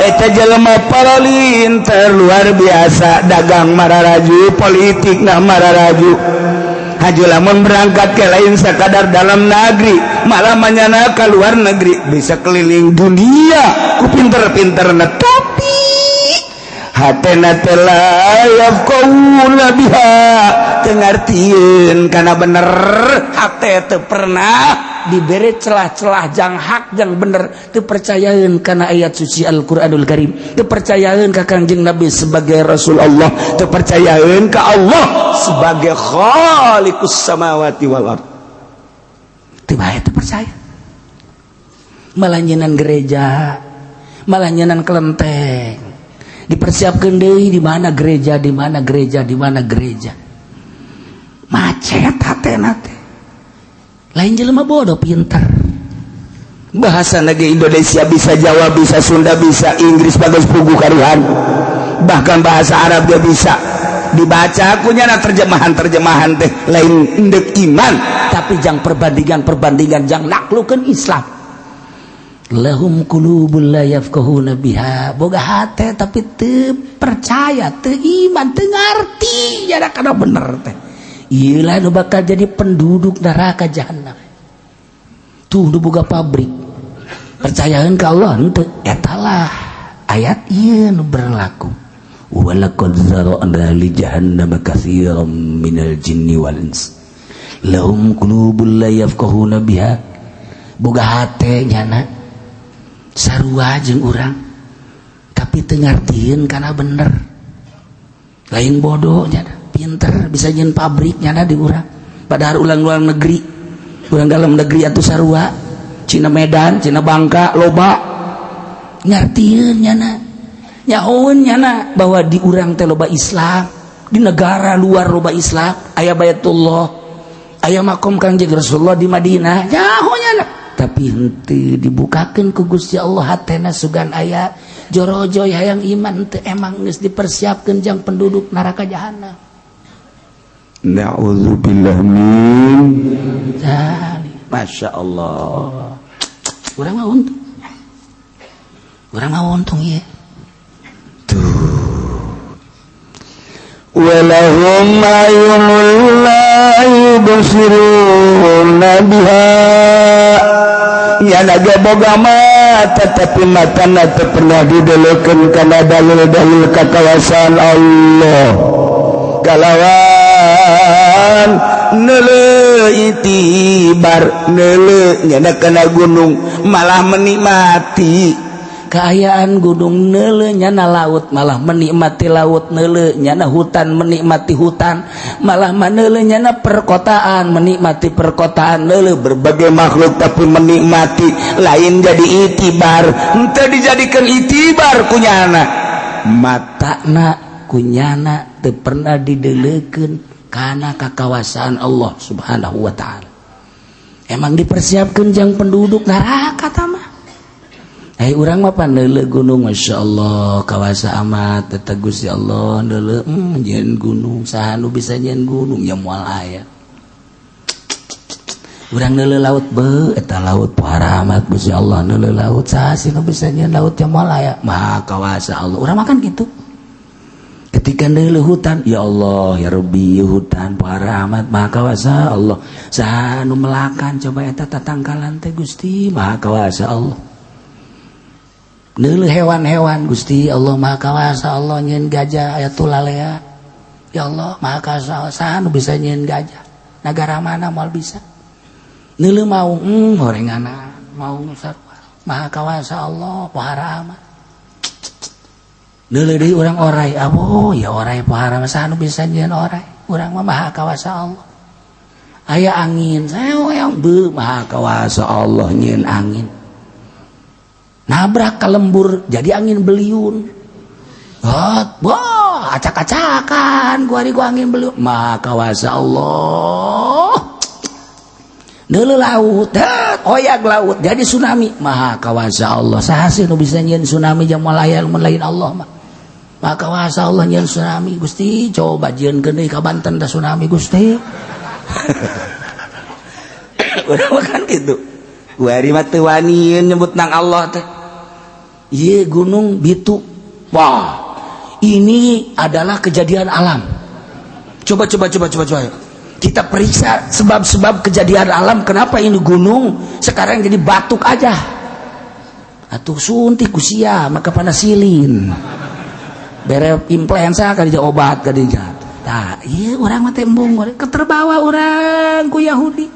Eta jelema paralinter luar biasa, dagang mararaju, politik na mararaju. Haju lamun berangkat ke lain sekadar dalam negeri, malah manyana ke luar negeri, bisa keliling dunia ku pinter-pinter, tapi hatena teh la yafqahuna biha, teu ngartieun kana bener. Hate teu pernah diberi celah-celah jang hak, jang bener. Teu percayaeun kana ayat suci Al-Qur'anul Karim, teu percayaeun ka Kangjeng Nabi sebagai Rasul Allah, teu percayaeun ka Allah sebagai khaliqus samawati wal ard. Teu bae teu percaya, malah nyenan gereja, malah nyenan kelenteng. Dipersiapkan deui di mana gereja, di mana gereja, di mana gereja. Macet hatena teh. Lain jelema bodoh, pinter. Bahasa negeri Indonesia bisa, Jawa bisa, Sunda bisa, Inggris bagus pugu karuhan, bahkan bahasa Arab dia bisa dibaca. Akunya na terjemahan-terjemahan teh lain endek iman, tapi jang perbandingan-perbandingan, jang naklukeun Islam. Lahum qulubul la yafqahuna biha. Boga hate tapi teu percaya, teu iman, teu ngarti jada kana bener teh. Ieu lah nu bakal jadi penduduk neraka jahanam. Tuh nu boga pabrik, percayaeun ka Allah henteu. Eta lah ayat ieu nu berlaku. Walaqad zara'na li jahannama katsiran minal jinni wal ins lahum qulubul la yafqahuna biha. Boga hate nyana sarua jeung urang, tapi teu ngartieun kana bener. Lain bodoh nyana, pinter, bisa nyeun pabrik nyana di urang. Padahal ulang luar negeri, urang dalam negeri atuh sarua. Cina Medan, Cina Bangka loba ngartieun nyana, nyahoeun nyana bahwa di urang teh loba Islam, di negara luar loba Islam, aya Baitullah, aya makom Kangjeng Rasulullah di Madinah. Nyaho nyana, tapi henteu dibukakeun ku Gusti Allah hatena. Sugan aya jorojoy hayang iman teu. Emang geus dipersiapkeun jang penduduk neraka jahanam. Na'udzubillah min dzalik. Masya Allah. Urang mah untung, urang mah untung ieu. Tuh, walahum a'yunun la yubsiruna biha. Ya naga boga mata, tapi matana teu pernah didelekeun kana dalil-dalil kakawasaan Allah. Kalawan neuleu itibar, neuleu nyana kana gunung, malah menikmati keayaan gunung, neuleu nyana laut, malah menikmati laut, neuleu nyana hutan, menikmati hutan, malah maneuleu nyana perkotaan, menikmati perkotaan, neuleu berbagai makhluk tapi menikmati, lain jadi itibar. Henteu dijadikan itibar kunyana. Matana kunyana teu pernah didelekeun kana kakawasaan Allah Subhanahu wa Ta'ala. Emang dipersiapkan jang penduduk neraka mah. Eh, urang mah paneuleuh gunung, Masya Allah, kawasa amat eta Gusti Allah. Neuleuh, nyieun gunung, saha nu bisa nyieun gunung? Ya moal aya. Urang neuleuh laut, be eta laut pohara amat Gusti Allah. Neuleuh laut, saha sih nu bisa nyieun laut? Ya moal aya. Maha kawasa Allah. Urang makan gitu. Ketika neuleuh hutan, ya Allah, ya Rabbi, hutan pohara amat, maha kawasa Allah. Saha nu melakan coba eta tatangkalan teh? Gusti, maha kawasa Allah. Neuleuh hewan-hewan, Gusti Allah, maha kawasa Allah nyieun gajah aya tulalea. Ya Allah, maha kawasa. Saha nu bisa nyieun gajah? Negara mana moal bisa. Neuleuh maung, horengana maung sarua, maha kawasa Allah, pohara amat. Neuleuh deui urang orai, abo ya orai pohara, saha nu bisa nyieun orai? Urang mah maha kawasa Allah. Aya angin yang be, maha kawasa Allah nyieun angin, nabrak ke lembur jadi angin beliung. Hot, wah, acak-acakan gua di gua angin beliung. Maha kawasa Allah. Neuleuh laut, oyag laut jadi tsunami. Maha kawasa Allah. Saha sih nu bisa nyieun tsunami jeung moal aya mun lain Allah mah? Maha kawasa Allah nyieun tsunami. Gusti, coba jieunkeun deui ka Banten da tsunami, Gusti. Urang mah kan kitu. Kuari mah teu wani nyebut nang Allah teh. Ieu gunung bitu. Wah, ini adalah kejadian alam. Coba, coba, coba, coba, coba. Kita periksa sebab-sebab kejadian alam, kenapa ini gunung sekarang jadi batuk aja. Atuh suntik ku sia maka panasilin. Bere influenza kali obat kali. Tah, iya urang mah tembung keterbawa urang ku Yahudi.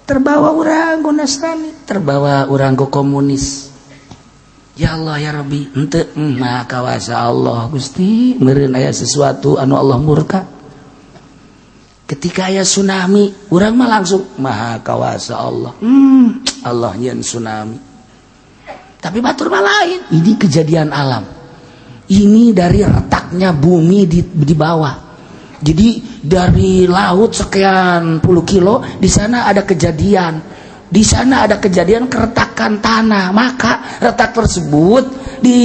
Terbawa urang ku Nasrani, terbawa urang ku komunis. Ya Allah, ya Rabbi, henteu maha kawasa Allah. Gusti, meureun aya sesuatu anu Allah murka. Ketika aya tsunami, urang mah langsung maha kawasa Allah. Allah nyieun tsunami. Tapi batur mah lain. Ini kejadian alam. Ini dari retaknya bumi di bawah. Jadi dari laut sekian puluh kilo di sana ada kejadian. Di sana ada kejadian keretakan tanah. Maka retak tersebut di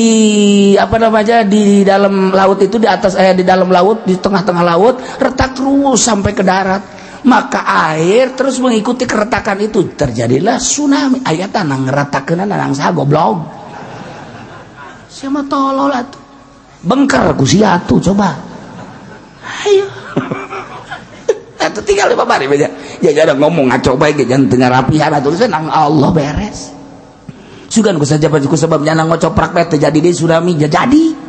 apa namanya, di dalam laut itu, di atas, di dalam laut, di tengah-tengah laut retak terus sampai ke darat. Maka air terus mengikuti keretakan itu, terjadilah tsunami. Aya tanah ngeretakeun nang saha, goblok? Siapa tolol atuh? Bengker ku sia atuh, coba. Ayo. Atuh tinggal lima bari aja. Ya ada ngomong ngaco bae ge, jangan teu ngarapihan atuh nang Allah beres. Sugan ku saja ku sebab nyana ngocoprak bae teu jadi deui tsunami, ya jadi.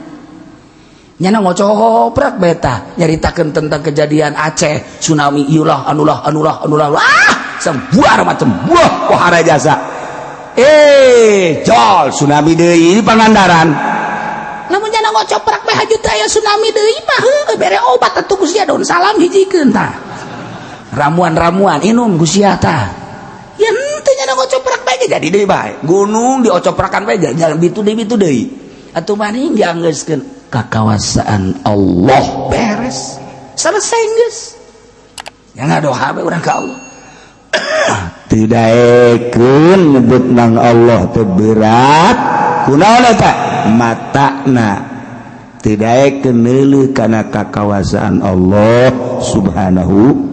Nyana ngocoprak bae tah nyaritakeun tentang kejadian Aceh tsunami, iulah anulah anulah anulah, ah sebuah macam buah pohara jasa. Eh, jol tsunami deui di Pangandaran. Lamun nyana ngocoprak bae haju teh aya tsunami deui mah heueuh, bere obat atuh ku sia, daun salam hijikeun tah. Ramuan-ramuan inum ku sia tah. Ya henteu, nyana ngocoprak bae jadi deui bae. Gunung diocoprakan bae jalan bitu deui, bitu deui. Atuh maning dianggeuskeun kakawasaan Allah, beres. Selesai geus. Ya ngadoa bae urang ka Allah. Tidak nyebut nang Allah teh berat, kunaon eta matana tidak neuleuh kana kakawasaan Allah Subhanahu.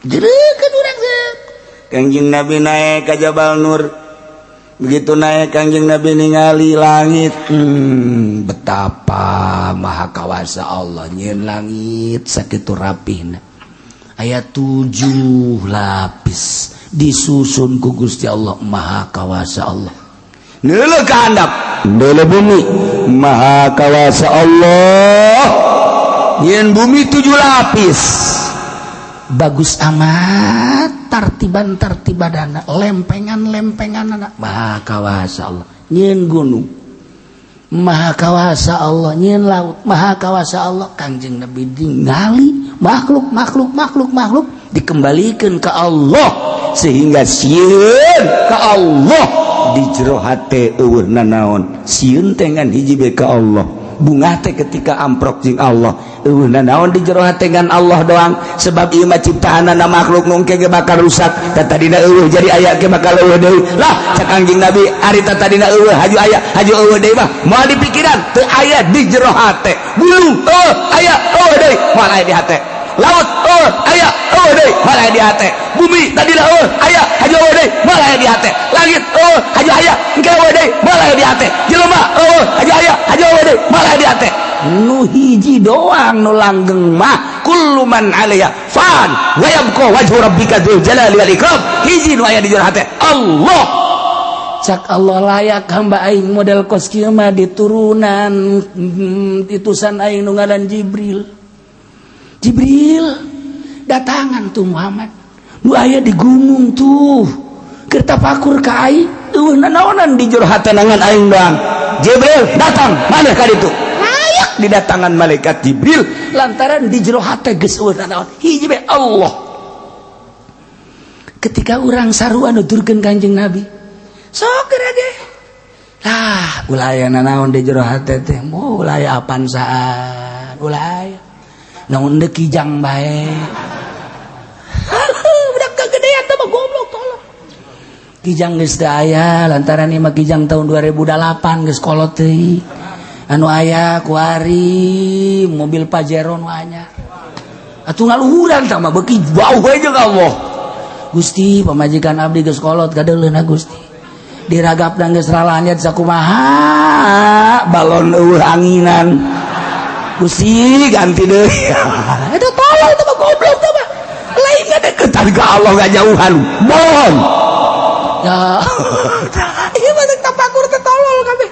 Jerekeun urang. Kangjeng Nabi naik ke Jabal Nur. Begitu naik, Kangjeng Nabi ningali langit. Betapa maha kawasa Allah nyieun langit sakitu rapihna. Aya tujuh lapis disusun ku Gusti Allah. Maha kawasa Allah. Neuleuh ka handap, neuleuh bumi, maha kawasa Allah nyieun bumi tujuh lapis. Bagus amat tartiban tartibadana, lempengan lempengan anak. Maha kawasa Allah nyieun gunung, maha kawasa Allah nyieun laut, maha kawasa Allah. Kangjeng Nabi ningali makhluk makhluk makhluk makhluk dikembalikan ke Allah sehingga sieun ka Allah. Di jero hate euweuh nanaon, sieun teh ngan hiji bae ka Allah, bungah teh ketika amprok jeung Allah, euweuh nanaon di jero hate ngan Allah doang, sebab ieu mah ciptaanana makhluk nu engke ge bakal rusak. Tadina euweuh jadi aya ge bakal euweuh deui lah. Cak Kangjeng Nabi, ari tadina euweuh haju aya, haju euweuh deui mah moal di pikiran, teu aya di jero hate. Gunung euweuh aya, euweuh deui, moal aya di hate. Laut euweuh aya, euweuh deui, moal aya di hate. Bumi tadina euweuh aya, haju euweuh deui, moal aya di hate. Langit euweuh haju aya, engke euweuh deui, moal aya di hate. Jelema euweuh haju aya, haju euweuh deui, moal aya di hate. Nu hiji doang nu langgeng mah kullu man 'alaiha fan wa yabqa wajhu rabbika dzul jalali wal ikram. Hiji nu aya di jero hate, Allah. Cak Allah, layak hamba aing model kos kieu mah diturunan itusan aing nu ngaran Jibril. Jibril, datangan tuh Muhammad nu aya di gunung tuh, keur tapakur ka aing, euweuh nanaonan di jero hate ngan aing doang. Jibril, datang mana ka ditu? Layak didatangan malaikat Jibril lantaran di jero hate geus euweuh nanaon, hiji bae, Allah. Ketika urang sarua nuturkeun Kanjeng Nabi, sok geura ge lah, ulah aya nanaon di jero hate teh, moal aya apan saan, ulah aya naon deuk kijang bae. Kijang geus teu aya lantaran ieu mah kijang tahun 2008 geus kolot teuing. Anu aya kuari mobil Pajero nu anyar. Atuh ngaluhuran tah mah beuki jauh we jeung Allah. Gusti, pamajikan abdi geus kolot, kadeuleuna Gusti. Diragapna geus ralanyat sakumaha, balon eueuh anginan. Gusti, ganti deui. Eta tolol, itu mah goblok tah mah. Lain ngadeukeutan ka Allah, ngajauhan. Bohong. Ya, ieu mah tapakur teh tolol kabeh.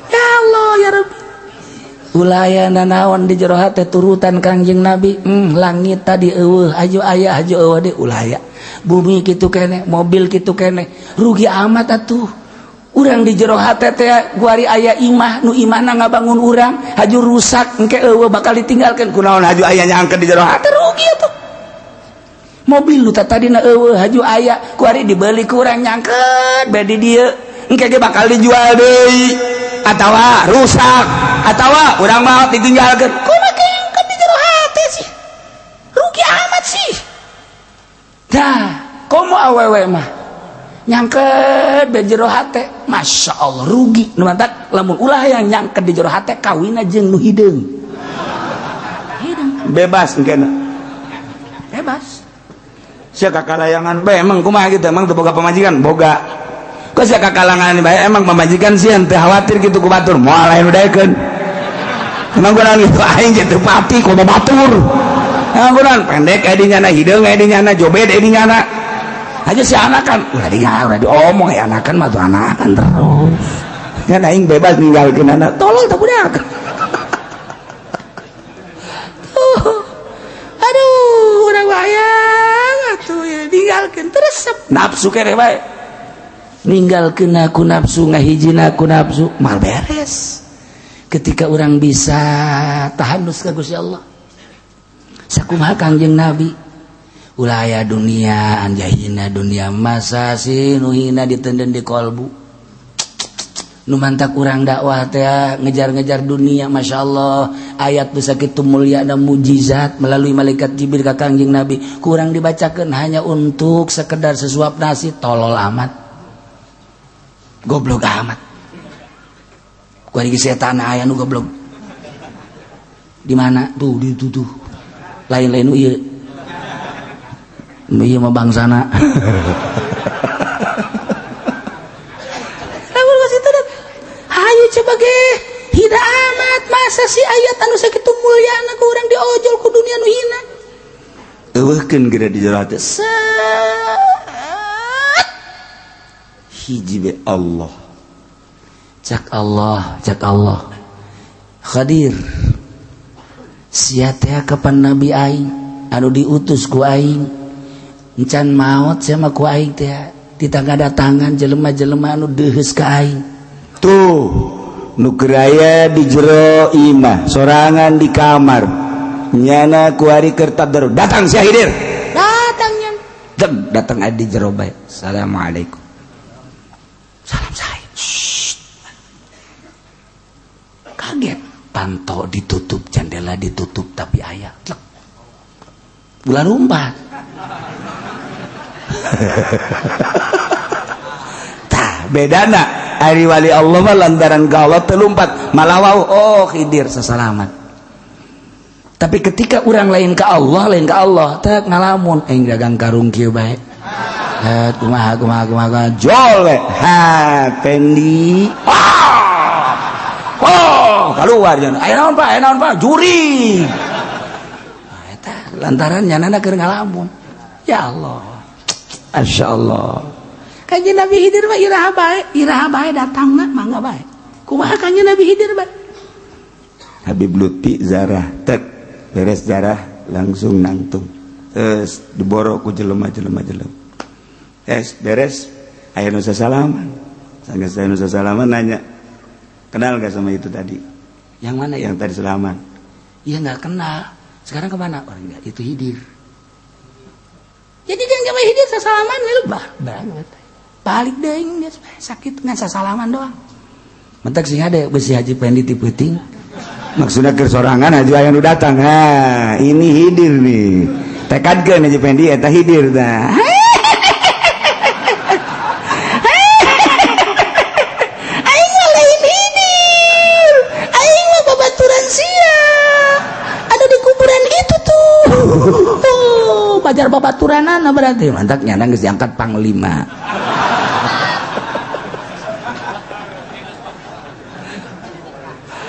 Ya Allah, ya Rabbi. Ulah aya nanaon di jero hate turutan Kangjeng Nabi. Langit tadi eueuh, aju aya, aju eueuh deui, ulah aya. Bumi kitu keneh, mobil kitu keneh. Rugi amat atuh. Urang di jero hate teh guari aya imah, nu imahna ngabangun urang, haju rusak engke eueuh bakal ditinggalkeun. Kunaon haju aya nyangkeut di jero hate? Rugi atuh. Mobil nu tadina eueuh haju aya, kuari dibeli ku urang, nyangkeut bae di dieu. Engke ge bakal dijual deui atawa rusak atawa urang mah ditinggalkeun. Kumaha nyangkeut di jero hate sih? Rugi amat sih. Dah, komo awewe mah nyangket di jero hate, Masya Allah, rugi. Nu mantak lamun ulah yang nyangket di jero hate, kawina jeung nu hideung. Hideung. Bebas engke. Bebas. Sia kakalayangan bae emang kumaha gitu, emang teu boga pamajikan? Boga. Kok sia kakalangan bae, emang pamajikan sieun, teu khawatir gitu ku batur? Moal lain udaekeun. Emang kunaon gitu, aing ge teu pati kudu batur. Emang kunaon pendek aya di nyana, hideung aya di nyana, jobed aya di nyana. Aja si anakan ulah di ulah diomong ya, anakan mah tuh anakan terus. Kan aing bebas ninggalkeun anak. Tolol tak budak. Tuh. Aduh, urang wayang atuh ya ninggalkeun terus nafsu kere bae. Ninggalkeun aku nafsu, ngahijina aku nafsu, mal beres. Ketika orang bisa tahanus ka Gusti Allah. Sakumaha Kangjeng Nabi? Ulah aya dunia anjahina dunia, masa sih nu hina ditenden di kolbu. Nu mantak urang dakwah teh ngejar-ngejar dunia. Masya Allah, ayat bisa kitu mulia dan mujizat melalui malaikat Jibril ka Kangjeng Nabi kurang dibacakan hanya untuk sekedar sesuap nasi. Tolol amat, goblok amat. Kuari setan aya nu goblok di mana tuh, di itu tuh, lain-lain nu ieu, ieu mah bangsana. Lamun geus itu, hayu coba ge hina amat. Masa sih ayat anu sakitu mulyana ku urang diojol ku dunia nu hina? Eueuhkeun geura di jero hate. Set. Hiji be Allah. Cak Allah, cak Allah, Khadir, sia teh kapan nabi aing anu diutus ku aing, encan maot sia mah ku aing teh ditangga datangan jelema-jelema anu deuheus ka aing. Tuh nu keur aya di jero imah sorangan di kamar nyana kuari keur tadarus, datang si Hidir. Datangnya. Deg, datang aya di jero bae. Assalamualaikum. Salam saya. Shh. Kaget, panto ditutup, jendela ditutup, tapi aya tlek. Ulah lumpat. Tah bedana ari wali Allah mah lantaran ka Allah teu lumpat, malah wau, oh Khidir, sesalaman. Tapi ketika orang lain ke Allah, lain ke Allah teh ngalamun aing dagang karung kieu bae. Eh, kumaha kumaha kumaha kumaha, jol we ha Pendi. Ah! Oh, keluar jangan. Aya naon, Pak? Aya naon, Pak? Juri. Nah, eta lantaran nyanana keur ngalamun. Ya Allah. Masya Allah. Kanjeng Nabi Khidir mah iraha bae, iraha bae datangna, mangga bae. Kumaha Kanjeng Nabi Khidir bae? Habib Lutfi zarah tek beres zarah langsung nangtung, terus diboro ku jelema-jelema jelema es beres, aya nu sasalaman. Sanggeus aya nu sasalaman, nanya, "Kenal gak sama itu tadi?" Yang mana? Yang tadi salaman. Iya, nggak kenal. Sekarang kemana? Orang enggak, itu Hidir. Jadi dia nggak Hidir sasalaman we bah banget. Balik deh dia sakit ngan sasalaman doang. Mentak sing ada besi Haji Pendi ti peuting. Maksudnya ke sorangan aja aya nu datang. Ha, ini Hidir nih, tekadkeun Haji Pendi eta Hidir tah. Bajar babaturanana berarti mantak nyana geus diangkat panglima.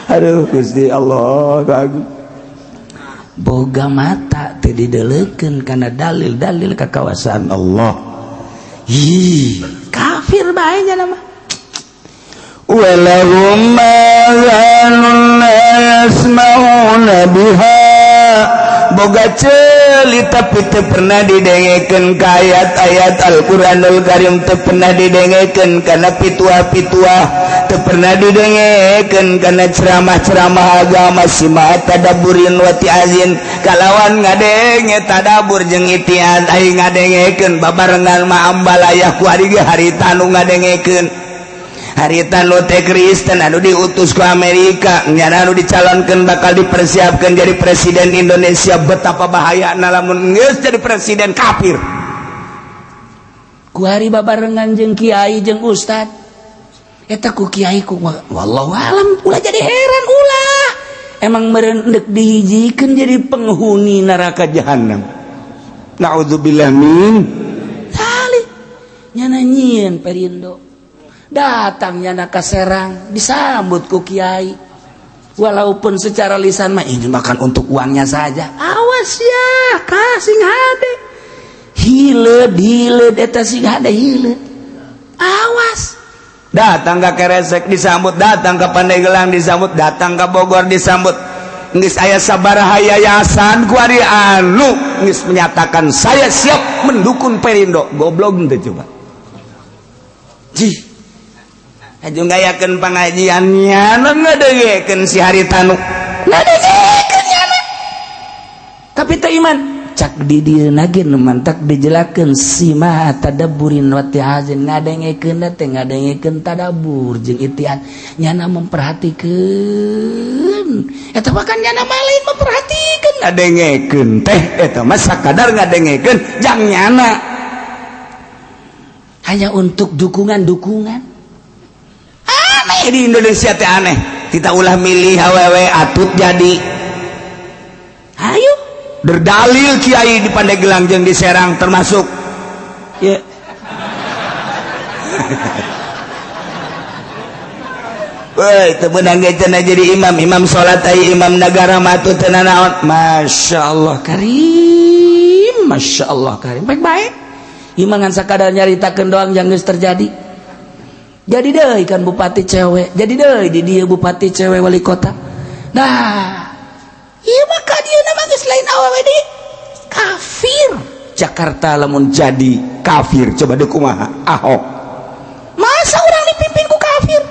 Aduh Gusti Allah bagus. Boga mata teu didelekeun kana dalil-dalil kakawasan Allah. Hi, kafir bae nya mah. Walahum ma la yasma'una biha. Boga ceuli tapi teu pernah didengekeun ka ayat-ayat Al-Qur'anul Karim, teu pernah didengekeun kana pituah-pituah, teu pernah didengekeun kana ceramah-ceramah agama sima tadabburin wa ti'azin kalawan ngadenge tadabbur jeung itiaz aing ngadengekeun babarengan ma ambalayah ku ari ge harita nu ngadengekeun. Harita nu teh Kristen anu diutus ke Amerika nyana anu dicalonkan bakal dipersiapkan jadi presiden Indonesia. Betapa bahaya lamun geus jadi presiden kafir. Ku hari babarengan jeung kiai jeung ustad eta ku kiai ku wallahu alam ulah jadi heran ulah emang meureun deuk dihijikeun jadi penghuni neraka jahanam. Naudzubillah min dzalik. Nyana nyieun Perindo datangnya nak ka Serang disambut ku kiai walaupun secara lisan mah ini makan untuk uangnya saja. Awas ya kasing hade hileud hileud eta sing hade hileud awas. Datang ke Keresek disambut, datang ke Pandeglang disambut, datang ke Bogor disambut. Geus aya sabaraha yayasan ku ari anu geus menyatakan saya siap mendukung Perindo. Goblok teh coba. Jih aju ngayakeun pangajiannya ngadengekeun si Haritanu ngadengekeun nyana tapi teu iman cak di dieu ge nu mantak dijelakeun sima tadabburin wa ti'azin ngadengekeun teh ngadengekeun tadabbur jeung itian nyana memperhatikeun eta mah kan nyana mah lain memperhatikeun ngadengekeun teh eta mah sakadar ngadengekeun jang nyana hanya untuk dukungan-dukungan. Aneh di Indonesia teh aneh. Kita ulah milih awewe atut jadi. Ayo berdalil kiai di Pandeglang jeung di Serang termasuk. Ya. Woi, teu meunang ge cenah jadi imam, imam salat ai imam nagara mah atuh teu nanaon. Masyaallah karim, masyaallah karim. Baik-baik. Ieu mah ngan sakadar nyaritakeun doang yang geus terjadi. Jadi deh ikan bupati cewek, jadi deh di dia bupati cewek wali kota. Nah, iya maka dia nama geus lain awewe di kafir. Jakarta lamun jadi kafir, coba deh kumaha Ahok. Masa orang dipimpin ku kafir?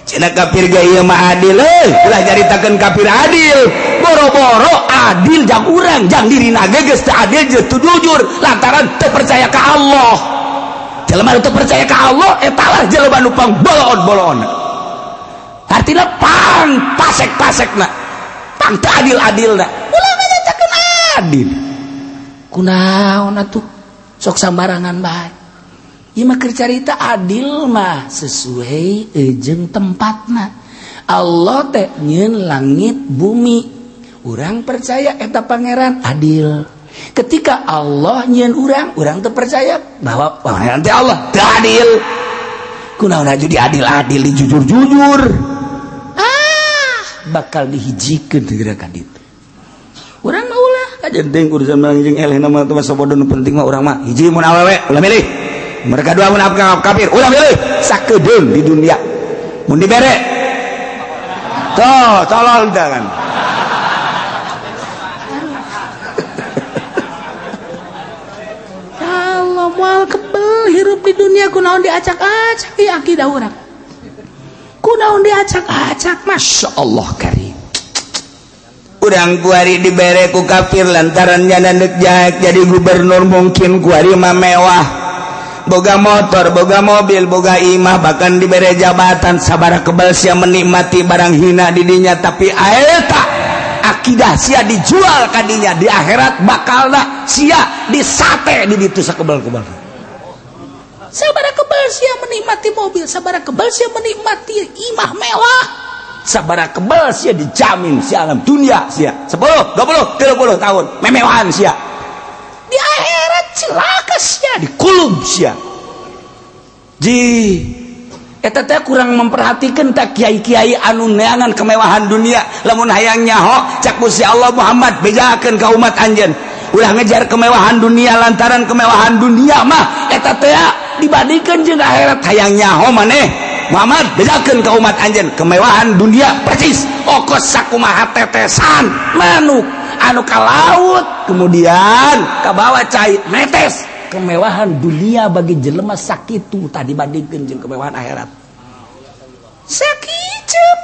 Cina kafir ge ieu mah adil euy, ulah nyaritakeun kafir adil. Boro-boro adil jang urang, jang dirina ge geus teu adil jeung teu jujur lantaran teu percaya ka Allah. Jelema nu teu percaya ka Allah eta lah jelema nu pang bolon-bolon. Artina pang pasek-pasekna, pang teu adil-adilna. Ulah nganyatakeun adil. Kunaon atuh sok sambarangan bae. Ieu mah keur carita adil mah sesuai jeung tempatna. Allah teh nyeun langit bumi. Urang percaya eta pangeran adil. Ketika Allah nyeun urang, urang teu percaya bahwa pangeran teh Allah teu adil. Kunaon aju diadil-adil, dijujur-jujur. Ah, bakal dihijikeun teh ka ditu. Urang mah ulah kajen teuing urusan menang jeung eleh mah teu sabodo nu penting mah urang mah hiji mun awewe ulah milih. Mereka dua mun kafir ulah milih. Sakedeung di dunia. Mun dibere. Tuh, tolol teh kan. Moal kebel hirup di dunia kunaon diacak-acak ieu akidah urang. Kunaon diacak-acak, Masya Allah karim. Urang kuari dibere ku kafir lantaran nyana deuk jahat jadi gubernur mungkin kuari mah mewah. Boga motor, boga mobil, boga imah, bahkan dibere jabatan sabaraha kebel sia menikmati barang hina di dinya tapi aeta akidah sia dijual kadinya di akhirat bakalna sia disate di ditu sakebel-kebel. Sabaraha kebel sia menikmati mobil, sabaraha kebel sia menikmati imah mewah, sabaraha kebel sia dijamin sia alam dunia sia 10, 20, 30 tahun memewahan sia di akhirat. Cilaka sia, dikulub sia. Ji eta teh kurang memperhatikan tak kiai-kiai anu neangan kemewahan dunia. Lamun hayang nyaho cak Gusti Allah, Muhammad, bejakeun ka umat anjeun, ulah ngejar kemewahan dunia, lantaran kemewahan dunia mah eta teh dibandingkeun jeung akhirat. Hayang nyaho maneh Muhammad, bejakeun ka umat anjeun, kemewahan dunia persis okos sakumaha tetesan manuk anu ka laut kemudian kabawa cai netes. Kemewahan dunia bagi jelema sakitu tadi dibandingkeun jeung kemewahan akhirat sakiceup.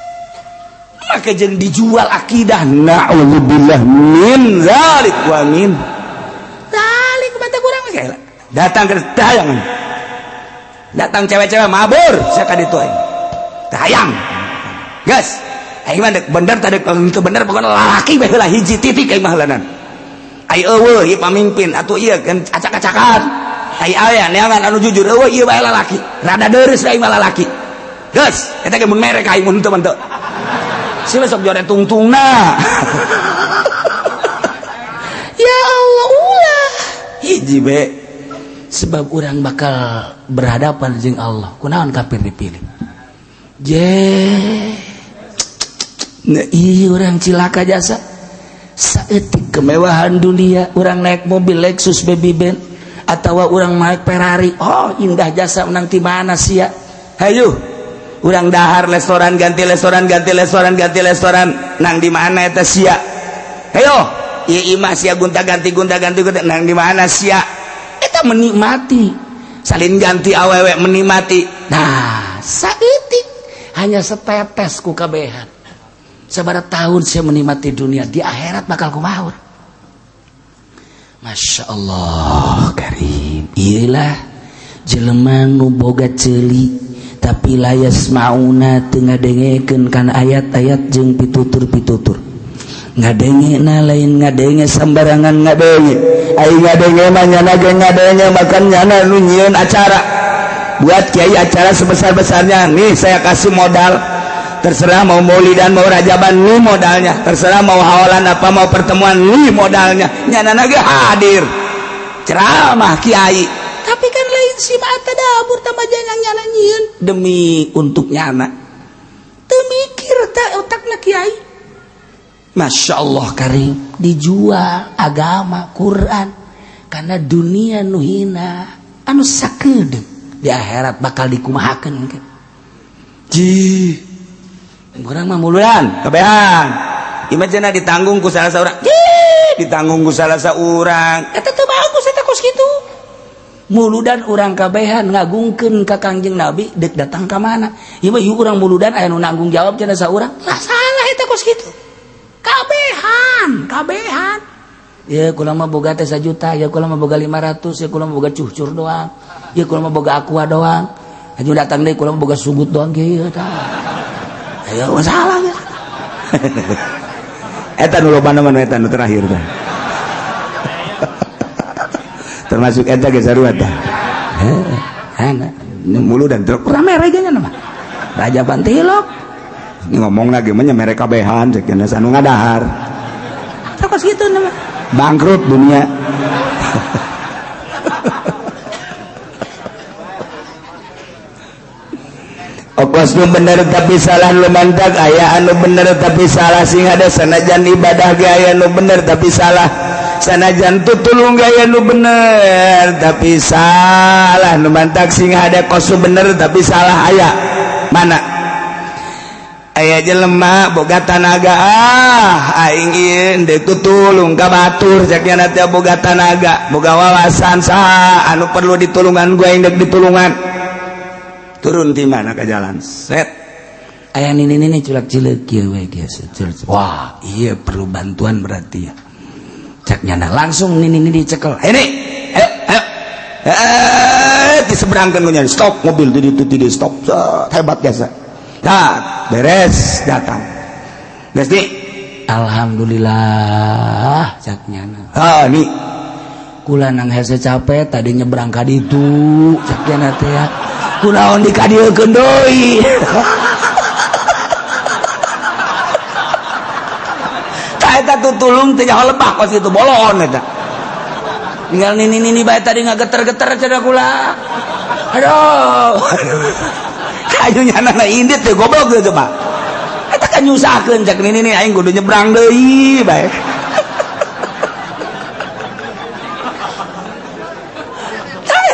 Maka jeung dijual akidah, na'udzubillah min zalik wa min zalik. Mata kurang mah datang ke tayangan, datang cewek-cewek mabur sia ka ditu, aing hayang gas, aing mah bener tadi itu bener. Pokoknya lalaki bae heula, hiji titik aing mah heulanan. Ai eueuh ieu pamimpin atuh, ieu kan acak-acakan. Ai aya neangan anu jujur, eueuh, ieu bae lalaki rada deureuss, aing mah lalaki geus. Eta ge mun merek aing, mun teu mah teu si besok jore tungtungna. Ya Allah, ulah hiji be, sebab orang bakal berhadapan jeung Allah. Kunaon kafir dipilih je? Nah, iya, orang cilaka jasa saeutik kemewahan dunia. Orang naik mobil Lexus baby band atau orang naik Ferrari, oh indah jasa, menang di mana sih ya? Hayu urang dahar restoran, ganti restoran, ganti restoran, ganti restoran, nang di mana eta sia? Hayo ieu imah sia gonta ganti, gonta ganti, gonta, nang di mana sia? Eta menikmati salin ganti awewe, menikmati. Nah, saeutik hanya setetes ku kabehan. Sabaraha tahun saya menikmati dunia, di akhirat bakal kumaha? Masya Allah karim. Iyalah jelema nu boga ceuli tapi la yasmauna, teu ngadengekeun kana ayat-ayat jeung pitutur-pitutur. Ngadenge na lain ngadenge sambarangan ngadenge. Ai ngadenge mah nyana ge ngadenge, makan nyana nu nyieun acara. Buat kiai acara sebesar-besarnya, nih saya kasih modal, terserah mau maulidan, mau rajaban, nih modalnya, terserah mau haolan apa mau pertemuan, nih modalnya, nyana ge hadir ceramah kiai. Tapi kan lain si tadabur tambah jangan nyana nyieun demi untuk nyana, teu mikir tak otakna kiai. Masya Allah karim, dijual agama Quran karena dunia nu hina anu sakedeung, di akhirat bakal dikumahakeun kan? Ji urang mah muludan kabehan. Imajina ditanggung ku salah saurang. Ditanggung ku salah saurang. Eta teu bagus, eta kos kitu. Muludan urang kabehan ngagungkeun ka Kangjeng Nabi dek datang ka mana? Ieu mah urang muludan aya nu nanggung jawab cenah saurang. Lah, salah eta kos kitu. Kabehan, kabehan. Ya kula mah boga teh 1 juta, ya kula mah boga 500, ya kula mah boga cucur doang. Ya kula mah boga aqua doang. Aju datang deui, kula mah boga sugut doang kieu tah. Ayo masalah ya. Eta nu loba mah, eta nu terakhir tah. Termasuk eta ge sarua tah. Heh, muludan truk rame reganya mah. Raja Bantilok. Ngomong lagi mah nya mere kabehan cek cenah anu ngadahar. Kos gitu nama. Bangkrut dunia. Okos nu bener tapi salah lu mantak aya anu bener tapi salah sing ada. Sanajan ibadah ge aya nu bener tapi salah, sanajan tutulung ge aya nu bener tapi salah. Nu mantak sing ada kos bener tapi salah aya. Mana aya jelema boga tanaga, ah aing ieu deuk tutulung ka batur cek nya teh, boga tanaga, boga wawasan, saha anu perlu ditulungan gua aing deuk ditulungan. Turun di mana ke jalan set. Aya nini nini culak cileuk kieu we kieu. Wah, iya perlu bantuan berarti ya cek nyana. Langsung nini nini dicekel, ini ayo ayo, eh diseberangkan nya, stop mobil di itu di stop. Set, hebat biasa. Nah, beres datang. Geus nih. Alhamdulillah cek nyana. Ah nih. Kula nang hese capek tadi nyebrang ka ditu cek nyana teh ya. Kunaon dikadieukeun deui? Tah eta tutulung teh nyaho lebah kos kitu bolon eta. Tinggal nini nini bae tadi ngageter-geter cenah kula. Aduh. Ayo nyana indit teh goblok teh coba. Eta kan nyusahkeun cek nini nini aing kudu nyebrang deui bae.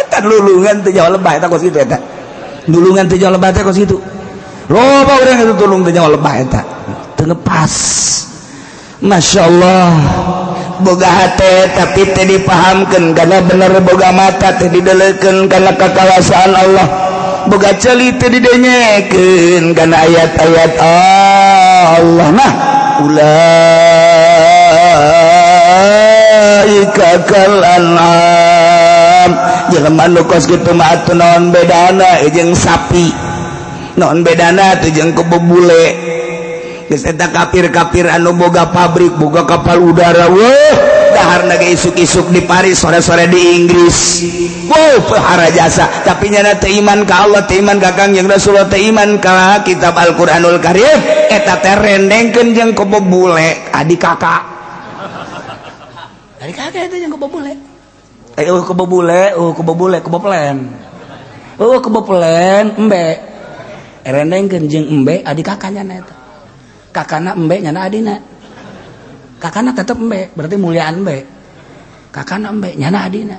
Eta lulungan teh jauh lebah eta kos kitu eta. Lulungan teh jauh lebah teh kos kitu. Loba urang itu tulung teh jauh lebah eta. Teu ngepas. Masya Allah. Boga hate tapi teu dipahamkeun karena bener, boga mata teu didelekeun karena kakawasaan Allah, boga ceuli teu didenyekeun karena ayat-ayat Allah. Nah, ulaika kal an'am, jelema nu kos kitu mah atuh naon bedana jeung sapi, naon bedana teh jeung kebo bule. Geus eta kafir-kafir anu boga pabrik, boga kapal udara, wah, daharna ge isuk-isuk di Paris, sore-sore di Inggris. Wow, pehara jasa, tapi nyana teu iman ka Allah, teu iman ka Kangjeng Rasulullah, teu iman ka kitab Al-Qur'anul Karim, eta teh rendengkeun jeung kebo bule, adik kakak. Adik kakak eta jeung kebo bule. Eh, kebo bule, oh kebo bule, kebo pelen. Oh, kebo pelen, embe. Rendengkeun jeung embe adik kakaknya na eta. Kakana embe nyana adina. Kakana tetep embe, berarti muliaan embe. Kakana embe nyana adina.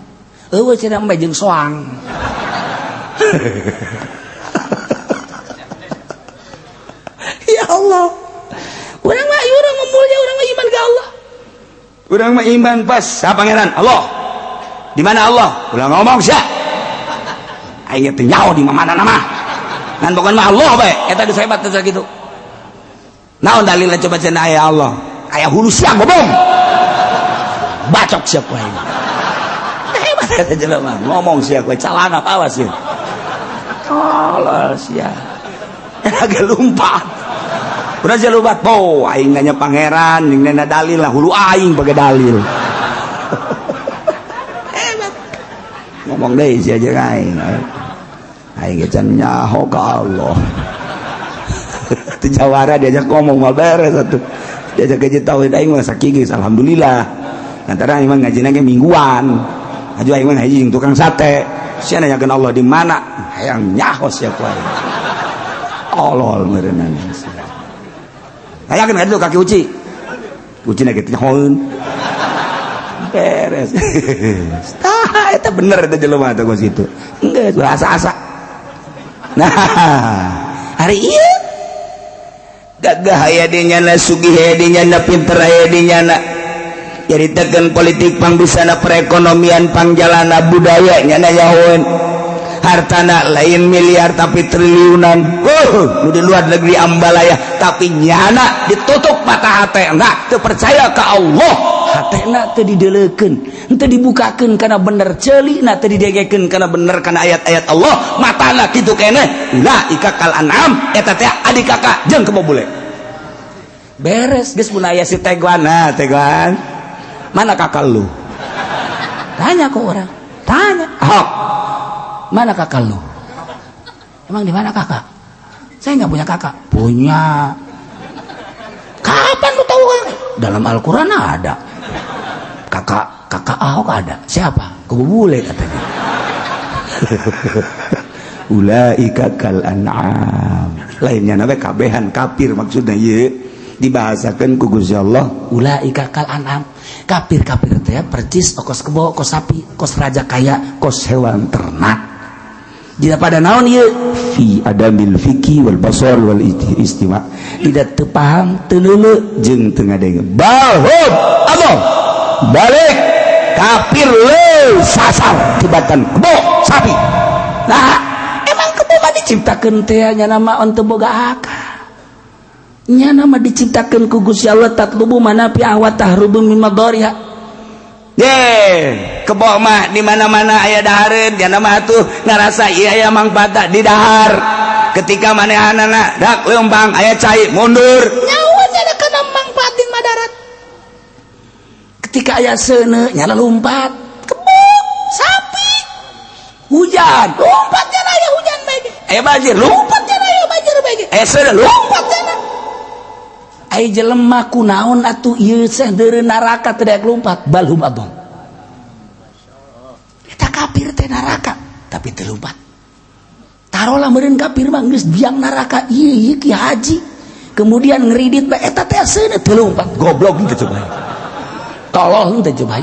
Eueuh cenah embe jeung soang. Ya Allah. Urang mah urang mah mulia, urang mah iman ka Allah. Urang mah iman pas sa pangeran Allah. Di mana Allah? Ulah ngomong sia. Aing teh nyaho di mana nama. Ngan pokona mah Allah bae. Eta geus hebat teh kitu. Naon dalilna coba cenah aya Allah? Aya hulu sia ngomong. Bacok sia ku aing. Hebat eta jelema, ngomong sia ku calana awas sia. Tolol sia. Agak lumpat. Udah sia lumpat. Po, aing nanya pangeran, jeung nanya dalil lah hulu aing pakai dalil. Hebat. Ngomong deui sia jeung aing. Aing ge can nyaho ka Allah. Jawara diajak ngomong mah beres atuh. Diajak gaji tauhid aing mah sakigis alhamdulillah. Lantaran aing mah ngajina ge mingguan. Aju aing mah ngaji jeung tukang sate. Sia nanyakeun Allah di mana? Hayang nyaho sia ku aing. Tolol meureunana. Hayakeun ka ditu kaki uci. Ucina ge teh nyahoeun. Beres. Tah eta bener eta jelema teh kos kitu. Geus asa-asa. Nah, hari ieu gagah aya di nyana, sugih aya di nyana, pinter aya di nyana, nyaritakeun politik pangbisana, perekonomian pangjalana, budaya nyana nyahoeun, hartana lain miliar tapi triliunan, nu di luar negeri ambalaya, tapi nyana ditutup mata hate, enggak teu percaya ka Allah, hatena teu didelekeun, teu dibukakeun kana bener, ceulina teu didegekeun kana bener kana ayat-ayat Allah, matana kitu keneh, ulaika kal an'am, eta teh adik kakak jeung kebo bule. Beres geus mun aya si Teguan, nah Teguan, mana kakak lu? Tanya ke orang, tanya. Ahok, mana kakak lu? Emang di mana kakak? Saya nggak punya kakak. Punya. Kapan lu tahu? Dalam Al-Quran ada. Kakak Ahok ada. Siapa? Kebo bule katanya. Ulaika kal an'am. Lainnya nabe kabehan kafir maksudnya ye. Dibahasakan ku Gusti Allah ulaika kal an'am. Kafir-kafir teh percis kos kebo, kos sapi, kos raja kaya, kos hewan ternak. Jika pada naon ieu fi adamil fikih wal basar wal istima, tidak teu paham, teu leuleuh jeung teu ngadenge. Balhum Allah balik kafir leu sasar tibatan kebo sapi. Nah, emang kebo mah diciptakeun teh nya nama on teu boga akal. Nya nama diciptakeun ku Gusti Allah tatlubu manafi wa tahrubu min madariha. Ye, kebo mah di mana-mana aya dahareun, nya nama atuh ngarasa ieu aya mangfaat di dahar. Ketika manehanana dak leumpang aya cai mundur. Nyawa nya kana mangfaatin madarat. Ketika aya seuneu nya lompat, kebo, sapi. Hujan, lompat nya aya hujan bae. Aya banjir, lompat nya aya banjir bae. Aya seuneu lompat nya. Ai jelema kunaon atuh ieu seh deureu neraka teu daek lompat, balhum adall. Kafir teh neraka tapi teu lumpat. Tarolah meureun kafir mah geus biang neraka ieu ieu ki haji. Kemudian ngeridit bae eta teh seuneu teu lumpat. Goblok teu coba. Tolol teu coba.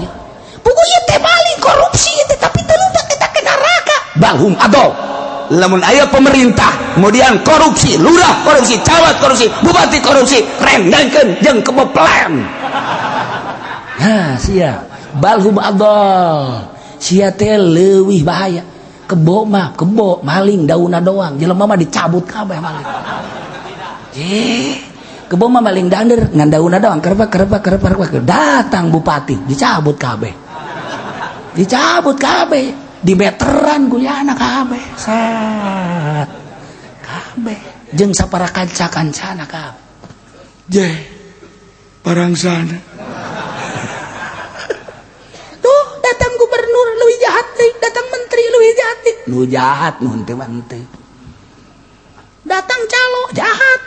Puguh ieu teh maling korupsi teh tapi teu lumpat eta ke neraka. Balhum adol. Lamun aya pemerintah kemudian korupsi, lurah korupsi, camat korupsi, bupati korupsi, rendangkeun jeung kebo pelen. Nah, sia balhum adol. Sia teh leuwih bahaya. Kebo mah kebo maling daunna doang, jelema mah dicabut kabeh maling. Kebo mah maling dander ngan daunna doang, kerebak kerebak kerebak kerebak. Datang bupati dicabut kabeh. Dicabut kabeh. Di meteran kuliahna kabeh. Set. Kabeh jeung sapara kanca-kancana kabeh. Je. Parangsana. Tuh datang gubernur leuwih jahat deui, datang menteri leuwih jahat deui. Nu jahat nu henteu mah henteu. Datang calo jahat.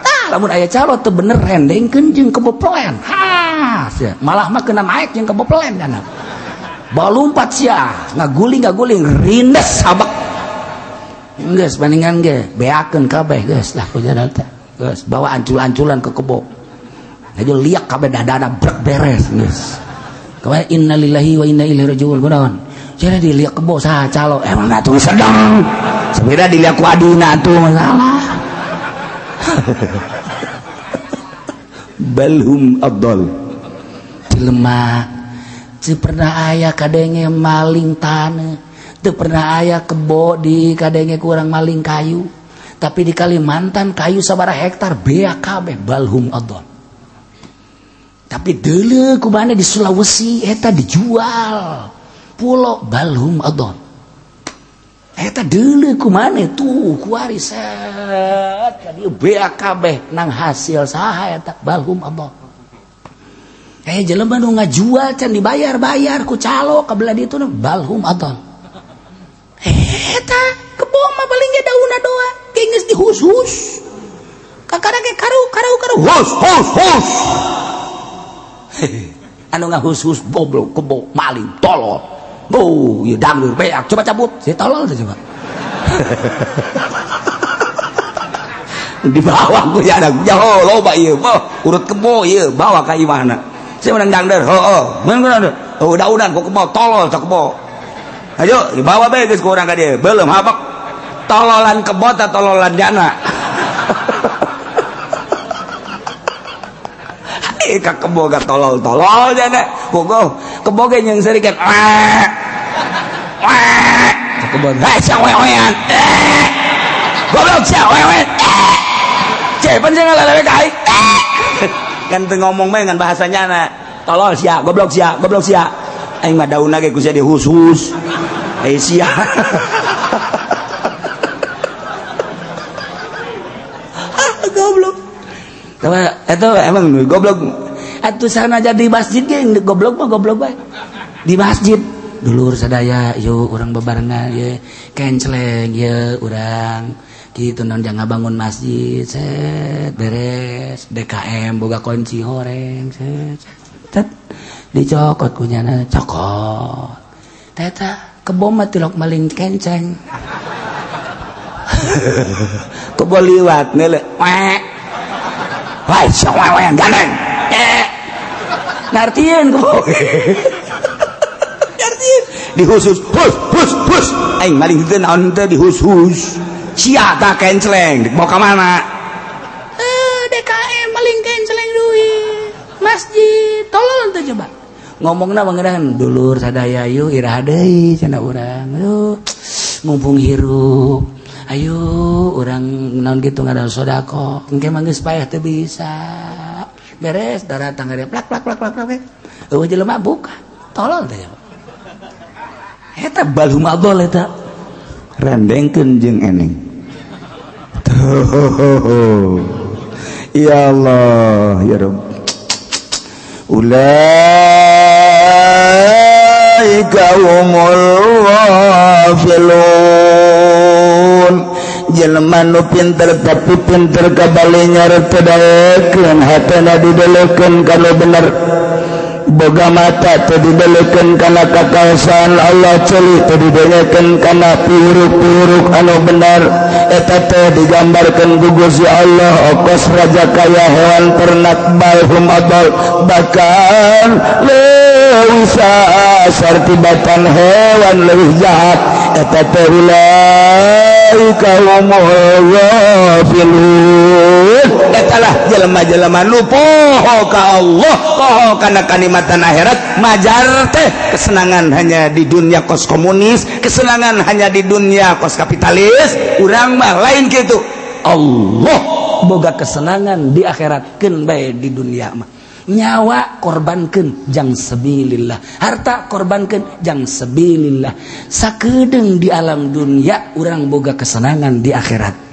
Tah lamun aya calo teu bener rendengkeun jeung kebo pelen. Ha, sia. Malah mah kena naik jeung kebo pelen kana. Balumpat sia, ngaguling-ngaguling rindes sabak. Geus bandingan ge beakeun kabeh geus lah kujaran teh. Geus bawa ancul-anculan ke kebo. Aja liak kabeh dadana brek beres geus. Kawan innalillahi wa inna ilaihi rajiun kunaon? Cenah diliak kebo saha calo emang atuh sedang. Sepeda diliak ku adina atuh masalah. Balhum adol. Jelema teu pernah aya kadenge maling taneuh, teu pernah aya kebo di kadenge kurang maling kayu. Tapi di Kalimantan kayu sabaraha hektar beak kabeh balhum adol. Tapi deuleu kumana di Sulawesi eta dijual pulo balhum adol. Eta deuleu kumana tuh kuari set ka dieu beak kabeh nang hasil saha eta balhum adol. Jelema nu ngajual can dibayar-bayar ku calo ka belah ditu balhum adol. Eta kebo mah paling ge daunna doang geus dihus-hus. Kakara ge karu karu karu hus hus hus. Anu ngahus-hus goblok kebo maling tolol. Oh, ieu dangdur beak coba cabut. Si tolol teh coba. Di bawah ku ya ada jauh loba ieu. Urut kebo ieu bawa ka imahna. Saya menang dangder, oh, menang dangder. Oh, daunan ku kebo tolol tak kebo. Ayo dibawa bae geus ku urang ka dieu. Belum habak. Tololan kebo ta tololan jana. Ka kebo ga tolol-tolol jana. Bogo kebo ge jeung serikan. Wah. Wah. Kebo hei sia wewean. Goblok sia wewean. Cepen sia ngalelewe ka aing. Kan teu ngomong bae ngan bahasanya na. Tolol sia, goblok sia, goblok sia. Aing mah daunna ge ku sia dihus-hus. Eh sia. Goblok. Eta emang goblok. Atuh sana jadi masjid ge goblok mah goblok bae. Di masjid dulur sadaya yuk urang bebarengan ye kenceleng ye urang kitu naon jangan bangun masjid set beres DKM boga kunci horeng set set dicokot kunyana cokot teta kebo mah tilok maling kenceng kebo liwat nele wek wai sia wewean gandeng ngartieun kebo ngartieun dihus-hus hus hus hus aing maling teu naon teh dihus-hus sia ta kenceleng mau ka mana DKM maling kenceleng duit masjid tolol teh coba ngomongna mangeran dulur sadaya yuk iraha deui cenah urang aduh mumpung hirup ayo urang naon kitu ngadal sedekah engke mah geus payah teu bisa beres daratang gede plak plak plak plak plak eueuh jelema buka tolol teh eta balhum adol eta rendengkeun jeung eneng. Tuh. Ya Allah, ya Rabb. Ulaika humul ghafilun. Jelema nu pinter tapi pinter kabali nyaret teu daekeun, hatena didelekeun kana bener. Boga mata teu dibeleukeun kana kakawasan Allah, ceuli teu didengekeun kana piwuruk-piwuruk anu benar. Eta teh digambarkeun ku Gusti Allah okos raja kaya hewan ternak, bal hum adal, bahkan leuwih sasar tibatan hewan, leuwih jahat. Eta teh ulaika humul ghafilun. Etalah jelema-jelema nu poho ka Allah, poho kana kanikmatan akhirat. Majar teh kesenangan hanya di dunia kos komunis, kesenangan hanya di dunia kos kapitalis. Urang mah lain gitu. Allah boga kesenangan di akhirat, keun bae di dunia mah nyawa korbankan jang sabilillah, harta korbankan jang sabilillah. Sakedeung di alam dunia, urang boga kesenangan di akhirat.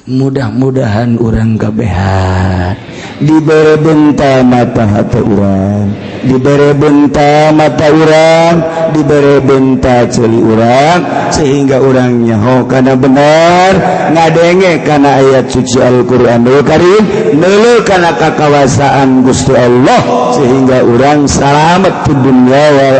Mudah-mudahan urang kabehan dibere benta mata hati urang, dibere benta mata urang, dibere benta ceuli urang, sehingga urang nyaho kana benar, ngadenge kana ayat suci Al-Qur'anul Karim, neuleu kana kakawasaan Gusti Allah, sehingga urang salamet di dunia wal.